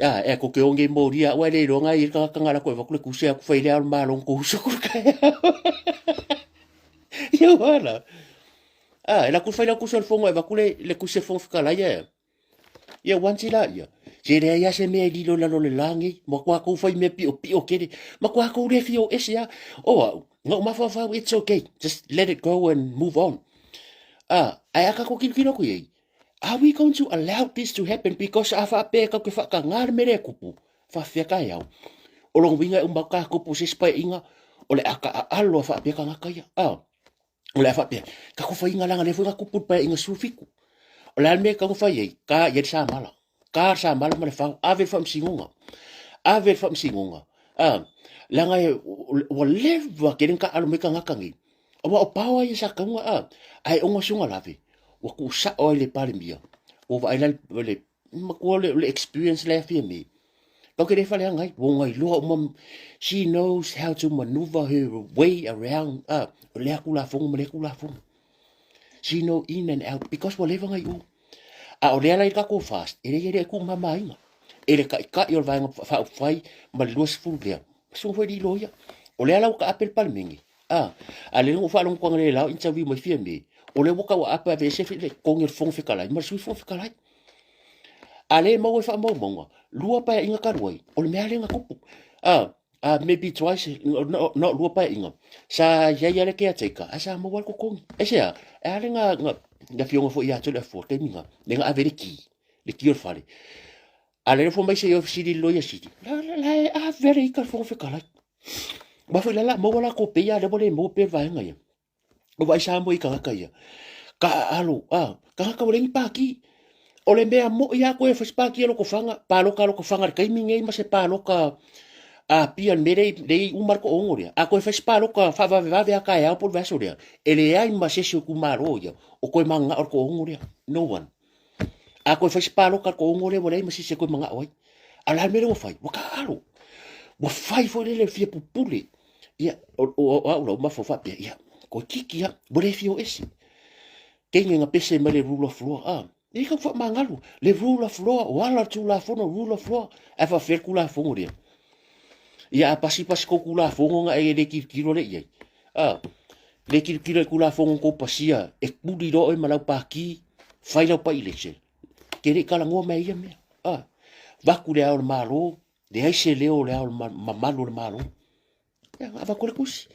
a e ko ke onge moria ua le iloa i le tagata na lako e vaku le kusi aku fai le ao malo ko usu ku ka. Ia wala. A, e laku fai lau kusi o le fono e avatu le, le kusi e Fofoga Fetalai ae. Ia uanti la ia. Se leai lava se mea e lilo i lalo o le la nei. Matua kou fai mea piopio tele. Matua kou le fia o ese lava. O au, na ou mafaufau, it's okay. Just let it go and move on. A, ae a tatou tilotilo atu i ai, are we going to allow this to happen? Because a faapea tatou te faatagā le mea lea e tupu, faafefea taeao? O lona uiga e uma atu tatou po o se isi paeaiga, o le a taaalo a faapea tagata ia. A, O le a faapea, tatou faiga leaga lea foi na tupu i le Paeaiga 17. O le a le mea e tatau ona fai ai? Ta i ai le samala. Ta le samala ma le fao, ave i le faamasinoga. Ave i le faamasinoga. A, leaga e, ua leva tele ona taaalo mai tagata nei. Aua o power ia sa tatau ona, a, ae ona o si ona lave, ua tuusao ai i le Palemia. Ua vaai la le matua le, le experience la e afia nei. Tau ke le whaleanga ai, wonga i loa uma, she knows how to maneuver her way around, ah, o lea kulafono ma lea kulafono. She know in and out, because ua leva ngai o. A o lea la i tatou fast, e le le ku mamainga. E le kaʻikaʻi o le vaega faaupufai ma le 20 lea. Susuga foi li loia. O lea la ua taape le Palemene. Ah, a lea ua faalogo atu analeila o interview mai Fiame, o lea ua tau aapa e aveese le totogi o le Fofoga Fetalai ma le Sui Fofoga Fetalai. A lea e maua i faamaumauga, lua paeaiga talu ai, o le mea lava lea na tupu. Ah, ah, maybe twice, no, no, lua paeaiga, sa i ai lava le caretaker, ae sa maua lava le totogi. Aisea? E a le na, na, le afioga foi ia Toleafoa, le taimi na, lea na ave le key, le key o le fale. A lea na fua mai se i fesili i le loia sili, la, la, la e ave le ika le Fofoga Fetalai. Aua foi la la maua latou pei a lea ua le maua pea le vaega ia. O vaai Samoa i tagata ia. Ka aalo, a, tagata ua leai ni pākī. O le mea moʻi lava koe e fai se pākī a Lotofaga, pāloka a Lotofaga i le taimi nei ma se pāloka a Apia i le mea lea lea i uma le toaono lea. A toe fai se pāloka faavavevave lava taeao po o le vaiaso lea, e leai ma se isi o itumalo ia o toe mananao i le toaono lea. No one. A toe fai se pāloka a le toaono lea ua leai ma se isi e toe manao ai. A o le a le mea lea ua fai? Ua taaalo. Ua fai foi lele fia pupule. Ia, o, o, o au lau mafaufau faapea, ia, toeitiiti lava, ua le fia o ese. Teine na pese mai le rule of law, a, e tau faamagalo, le rule of law, o ala le Tulafono, rule of law, ae faapefea le Tulafono lea? Ia, a pasi pasi kou Tulafono na e le tilotilo lea i ai. A, le tilotilo i Tulafono na tou pasia, e tuli loa oe ma lau pākī, fai lau by-election. Te le i talanoa mai ia mea. A, vaku le ao o le Malo, leai se leo o le ao mamalu o le Malo. Ia, na avatu le tusi.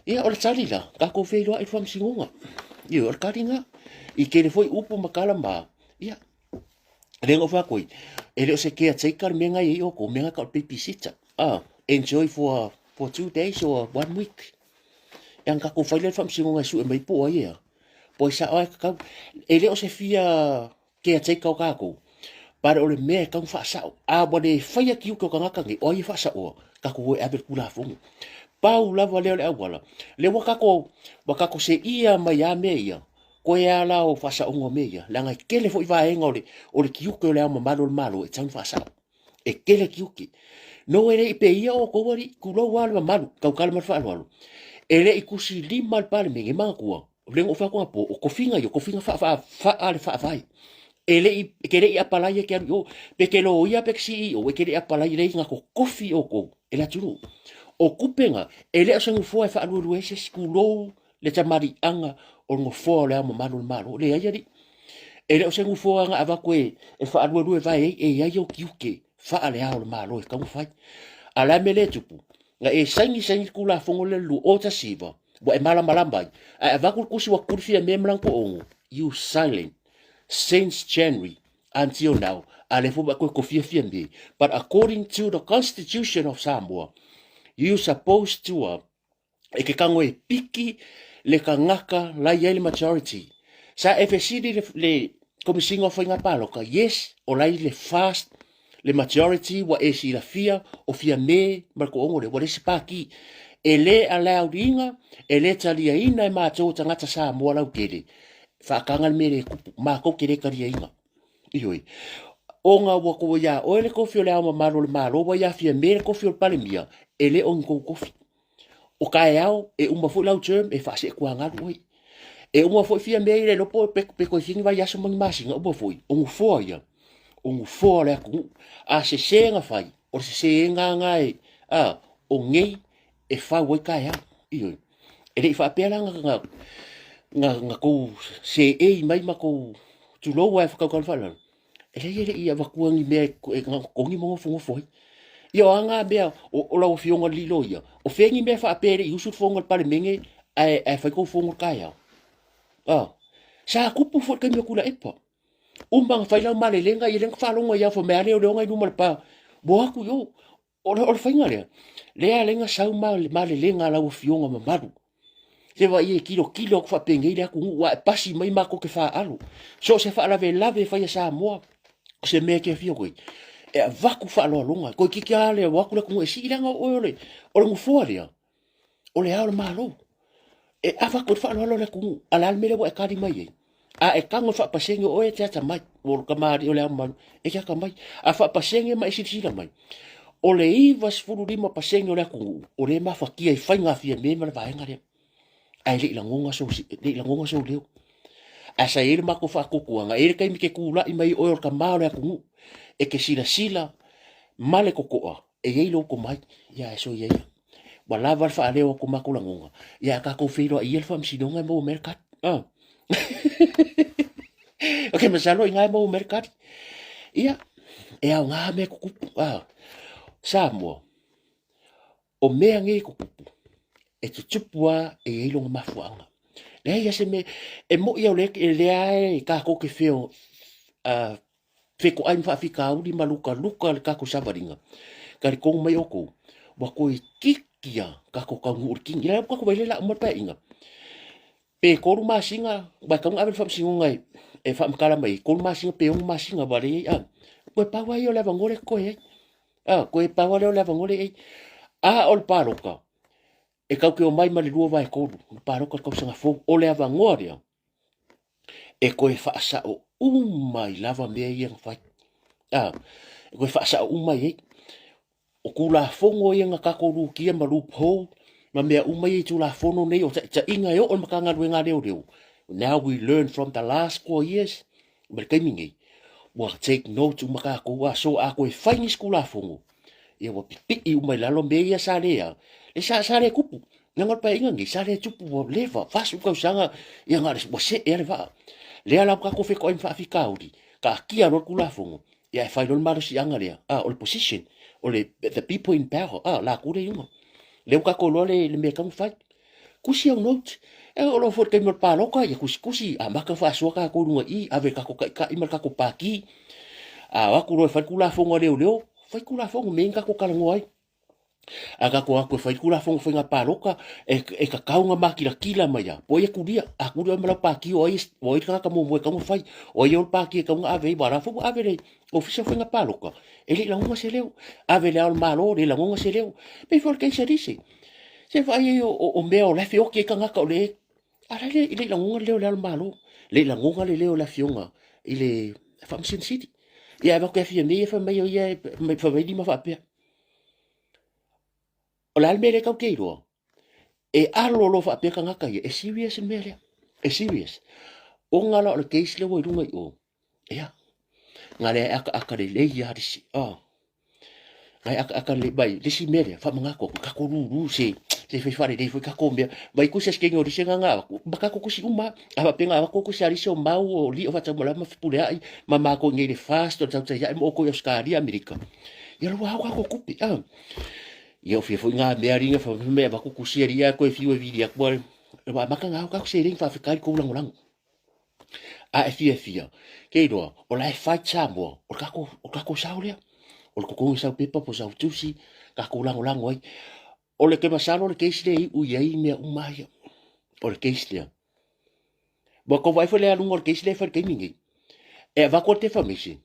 Ia, o le tali la, tatou feiloai i le faamasinoga. Ia, o le tali lena. I tele foi upu ma tala ma, ia, lea na ou fai atu ai, e le o se caretaker le mea na i ai outou, o mea na tau o le babysitter. Ah, enjoy for, for 2 days or one week. Ia, na tatou fai lea i le faamasinoga e sue mai po o ai ea. Po o ai sao ae tatau. E le o se fia caretaker o tatou, but o le mea e tatau ona faasao. A ua le faia tiute o tagata nei, o ai e faasaoa? Tatou o e ave le Tulafono. Pau lava lea o le auala. Lea ua tatou, ua tatou seia mai lava mea ia, koe lava la o faasaoga o mea ia, leaga e tele foi vaega o le, o le tiute o le Ao Mamalu o le Malo e tatau ona faasao. E tele tiute. No e le i peia outou alii, tulou lava le mamalu, tautala ma le faaaloalo. E le i tusilima le Palemene, manatua, O lea na ou fai atu anapo, o tofiga ia, o tofiga faa le faavae. E le i, e te le i apalai e te alu i o. Pe te loia pe te CEO, e te le i apalai, leai na totofi outou e le atunuu. O tupe na, e le o se nofoa e faaluelue ai se isi, tulou le tamaliiaga o le nofoa o le Ao Mamalu o le Malo. Leai alii. E le o se nofoa na avatu e faaluelue vae ai, e i ai ou tiute faa le Ao o le Malo e tatau ona fai. A o le a le mea lea e tupu? Na e saini saini le Tulafono lea i le 2019, ua e malamalama ai, ae avatu le tusi ua tuli Fiame ma lana toaono, you silent since January until now, a lea foi ua e toe tofia Fiame. But according to the Constitution of Samoa, You supposed to uh, e ke tago e piki le tagata la i ai le majority. Sa e fesili le, le Komisiga o Faiga Palota, yes, o la i le fast le majority ua e silafia o Fiame ma le toaono lea, ua leai se pati. E le allowed ina, e le taliaina e matou o tagata Samoa lautele, faataga le mea le tupu, matou te le taliaina. Ioe. Ona ua tou iā oe le tofi o le Ao Mamalu o le Malo, ua iā Fiame le tofi o le Palemia, e le o ni tou tofi. O taeao e uma foi lau term e faasee tuagalu oe. E uma foi Fiame i le lopo pe, pe toe fia ni vaiaso ma ni masina uma foi, o nofoa ia, o nofoa o le atunuu. A sese na fai, o le seseina na e, a, o nei e fau ai taeao. Ioe. E le i faapea la na, na, na, na tou seei mai ma tou tulou ae whakaukau le whaalalo. E leai e le i avatua ni mea e togi ma nofonofo ai. Ia o a ngā mea o, o lau afioga le lilo ia, o fea ni mea faapea e le i usu le fono a le Palemene ae, ae fai tou fono le taeao. Ah, sa tupu foi le taimi o Tuilaepa. Uma na fai lau malelega ia lea na faalogo ai au fai mai a lea o le ona i luma o le pa. Ua o atu i o. O le, o le faiga lea, lea ala ai na sau ma le malelega a lau afioga mamalu. Se vaai e tilotilo atu faapenei le atunuu a e pasi mai matou te faalo. So o se faalavelave e fai a Samoa, o se mea e te afio atu ai, e avatu faaaloaloga. Toeitiiti lava le o atu le atunuu e sii leaga o oe o le, o le nofoa lea, o le Ao o le Malo. E avatu ai le faaaloalo i le atunuu. A o le a le mea lea ua e tali mai ai? A e tago i le faapasene o oe e te atamai, ua o le kamali'i o le Ao Mamalu, e te atamai. A faapasene ma e silasila mai, o le 95% o le atunuu o lea e mafatia i faiga a Fiame ma le vaega lea. Ae le i lagona sou, le i lagona sou leo. Ae sa i ai le matou faatuatuaga, e i ai le taimi e te tulai mai oe o le tama o le atunuu, e te silasila ma le totoa e i ai lou tomai, ia ae soia ia. Ua lava le faaleo o ko matou lagona, ia a tatou feiloai ia le faamasinoga e maua mai le kali. Ah. Ok, masalo i ina e maua mai le kali. Ia, e aoga mea tutupu. Ah. Samoa, o mea nei tutupu, e tutupu lava e i ai lona mafuaaga. Leai lava se mea, e moni au e lea e tatou te feo, uh, fetoai ma faafitauli ma lukaluka le tatou savaliga, talitonu mai outou, ua toeitiiti lava tatou taunuu i le kini. Ia ua tatou vaai le la uma le paeaiga, pe 3 masina, aua e tatau ona ave le faamasinoga e faamatala mai ai, 3 masina pe 6 masina ua leai ai, a. Toe pau lava ia o le avanoa lea e totoe ai. A, toe pau lava lea o le avanoa lea e i ai. A o le palota, e tatou te omai ma le 2/3, o le palota i le tausaga fou. O le avanoa lea, e toe faasao uma ai lava mea ia na fai. A, e toe faasao uma ai ai. O Tulafono ia na tatou lutia ma loophole ma mea uma ia i Tulafono nei o taitaiga e oo i le Matagaluega a Leoleo. Now we learn from the last 4 years ma le taimi nei, ua take note uma tatou, a so a toe fai nisi Tulafono, ia ua pipii uma i lalo mea ia sa le a, le sa, sa le tupu. Leaga o le paeaiga lenei, sa le tupu ua leva, 40 tausaga, ia na o le, ua see lava le vaa. Lea la ua tatou fetoai ma faafitauli, taatia loa le Tulafono, ia ae fai loa le malosiaga lea, a, o le position, o le, the people in power, a, latou lea e i luga. Lea ua tatou iloa le, le mea e tatau ona fai. Tusi au note. E oo loa foi i le taimi o le palota, ia tusitusi, amata ona faasoa tatou i luga i i, ave i le tatou taitai ma le tatou pati. A o atu loa e fai le Tulafono a leoleo, fai Tulafono, mea ia na tatou talanoa ai. A tatou o atu e fai le Tulafono o Faiga Palota, e, e tatau ona matilatila mai lava, po o ai e tulia. A tuli oe ma lau pati o ai, o ai le tagata muamua e tatau ona fai, o ai e ou le pati e tatau ona ave ai, aua o la foi ua ave i le Ofisa o Faiga Palota, e le i lagona se leo. Ave i Le Ao o le Malo, le lagona se leo. E pei foi o le case a Lise. Se vaai ai o, o, o mea o la e feoti ai tagata o le, a la e le i lagona le leo o Le Ao o le Malo, le i lagona le leo o le Afioga i le Faamasino Sili. Ia ae avatu ia Fiame ia fai mai o ia e fai mai lima faapea. O le a le mea lea tatou te iloa? E alo loa faapea tagata ia, e serious le mea lea. E serious. Ona la o le case lea ua i luga i o, ia, na lea e akaaka lelei lava le isi. Oh. Na e akaaka lelei mai le isi mea lea, faamanatu atu, tatou lulu se, se fai faalelei foi tatou mea. Mai kusi a se kenge o lise nga nga avatu, ma tatou kusi uma. A faapea nga avatu kusi a lise o mau o li o faataumalama ma fepuleai, ma matou i nei le FAST o le tautai ae ma outou i Ausetalia, Amerika. Ia lua au tatou tupe, ah. Ia o fia foi ngā mea ringa, fa mai avatu kusi a ria koe fiu e vili atu a, ua amata nga au tatou seleni faafetai i le tou lagolago. A e fiafia, ke iloa, o la e fight Samoa, o le tatou, o le tatou sao lea. O le totogi sau pepa po o sau tusi, tatou lagolago ai. O le ke masalo o le case lea e iu i ai mea uma ia. O le case lea. Ua tou vaai foi le aluga o le case lea e fai i le taimi nei. E avatu le defamation,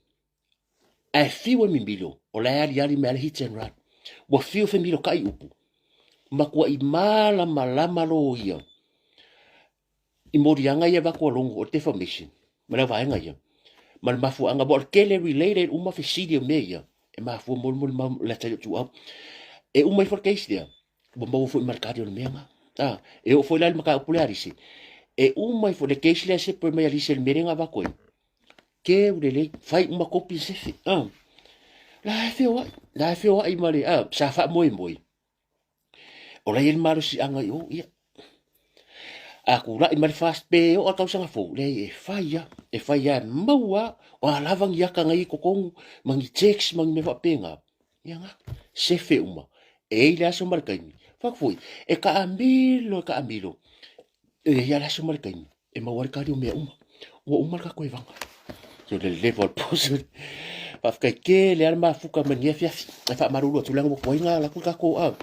ae fiu e mimilo, o la e aliali mai lava le hit and run. Ua fiu e femilotai upu, matuai malamalama loia i moliaga ia e avatu a logo o le defamation ma le vaega ia ma le mafuaaga aua o le tele related uma fesili o mea ia e mafua mo le molimau le ata i ituau. E uma ifo le case lea, ua maua foi ma le kali o le mea na. Ah, e oo foi la i le mataupu lea a Alise. E uma ifo le case lea separate mai Alise i le mea lea na avatu ai. Keu lelei, fai uma kopi sefe. Ah. La e feoai, la e feoai ma le, ah, sa faamoemoe. O la e i ai le malosiaga i o, ia. A tulai mai le FAST pe oo lava le tausaga fou, leai e fai lava, e fai lava e maua lava, o a lava ni ata na i ai i totonu ma ni checks ma ni mea faapena, ia na, sefe uma. E i ai le aso ma le taimi. Fai atu foi, e taamilo, e taamilo, e i ai lava le aso ma le taimi e maua ai le kali o mea uma. Ua uma le tatou evaga. So le level o le poso. Faafetai tele lava le mafuta mai lenei afiafi. E faamalulu atu leaga ua tuai ona alu atu le tatou a.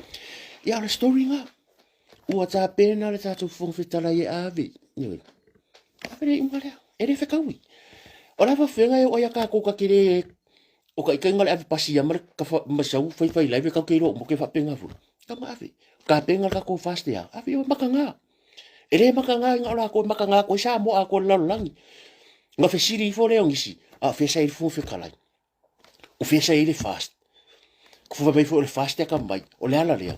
Ia o le story lena. Ua tapena le tatou Fofoga Fetalai e ave. Ioe. Ave le iuga lea. E le fetaui. O le a faafefea e oo ai a tatou ta te le o ka ikaina le ave pasi ia ma le kafa ma sau fai fai live e tatou te iloa uma ke faapena foi. Tama ave. Tapena le tatou fast ia. Ave o makaga. E le makaga i na o latou e makaga atu ai Samoa atoa i le lalolagi. Na fesili ifo lea o nisi, a o fea sa i ai le Fofoga Fetalai? O fea sa i ai le FAST? Fai mai foi o le FAST e atamai, o le ala lea,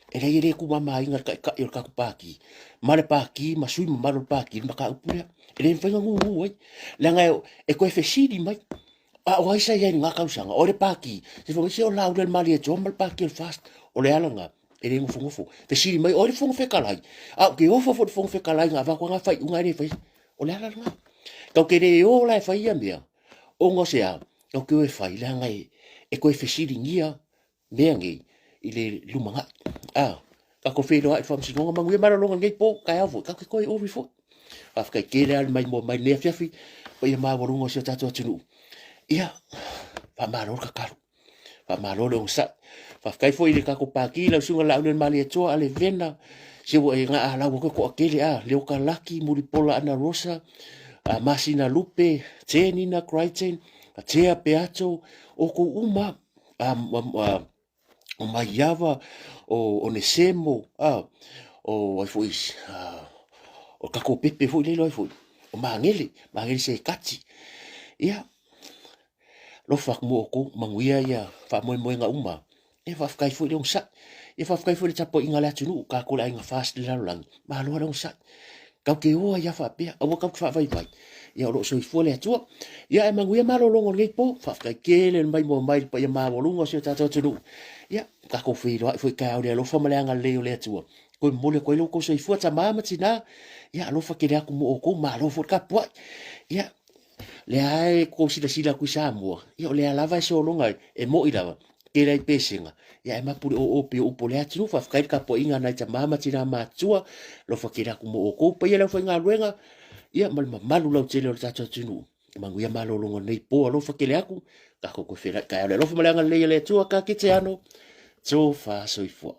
e leai e le tumamaina le taitai o le tatou Pati, ma le Pati ma sui mamalu o le Pati i le mataupu lea. E le mafai ona gugu ai, leaga e toe fesili mai, a o ai sa i ai i lena tausaga? O ai le Pati? Se fai mai, se o Laaulialemalietoa ma le Pati o le FAST. O le ala lena, e le nofonofo. Fesili mai, o ai le Fofoga Fetalai? A ou te ofo foi i le Fofoga Fetalai na avatu lana faaiuga e le faia. O le ala lena. Tatou te le o la e fai ia mea, ona o se a? Tatou te o e fai, leaga e toe fesiligia mea nei i le lumanai. A, tatou feiloai i le faamasinoga, manuia malologa i lenei po, taeao foi, tatou te toe ori foi. Faafetai tele lava le maimoa mai lenei afiafi, paia maualuga o si o tatou atunuu. Ia, faamalo le tatalo. Faamalo le onosai. Faafetai foi i le tatou Pati, lau Susuga Laaulialemalietoa Alevena, se ua e gaalau atu e toatele a, Leota Laki, Mulipola Anarosa, Masina Lupe, Tenina Crichton, Tea Peato, outou uma lava, o Maiava, o Onesemo, o ai foi isi, o tatou pepe foi lea iloa ai foi, o Magele, Magele Sekati. Ia, Alofa atu mo outou, manuia ia faamoemoega uma. Ia faafetai foi le onosai. Ia faafetai foi le tapuaiga a le atunuu, tatou le aiga FAST i le lalolagi. Malo le onosai. Tatou te o ai lava faapea, aua tatou te faavaivai. Ia o lo o soifua le Atua. Ia ae manuia malologa o lenei po. Faafetai tele le maimoa mai i le paia maualuga o si o tatou atunuu. Ia, tatou feiloai foi taeao i le alofa ma le agalelei o le Atua. Toe momoli atu ai lo outou soifua, tama ma tina. Ia alofa tele atu mo outou, malo foi le tapuai. Ia, lea e tou silasila atu i Samoa, ia o lea lava e sologa ai, e moi lava, tele ai pesega, ia ae mapu le oo pei o upu o le atunuu, faafetai le tapuaiga a nai tama ma tina matutua, alofa tele atu mo outou, paia le aufaigaluega, ia ma le mamalu lautele o le tatou atunuu. Manuia malologa o lenei po, alofa tele atu, tatou toe feiloai taeao i le alofa ma le agalelei o le Atua, ka kite ano, tofa soifua.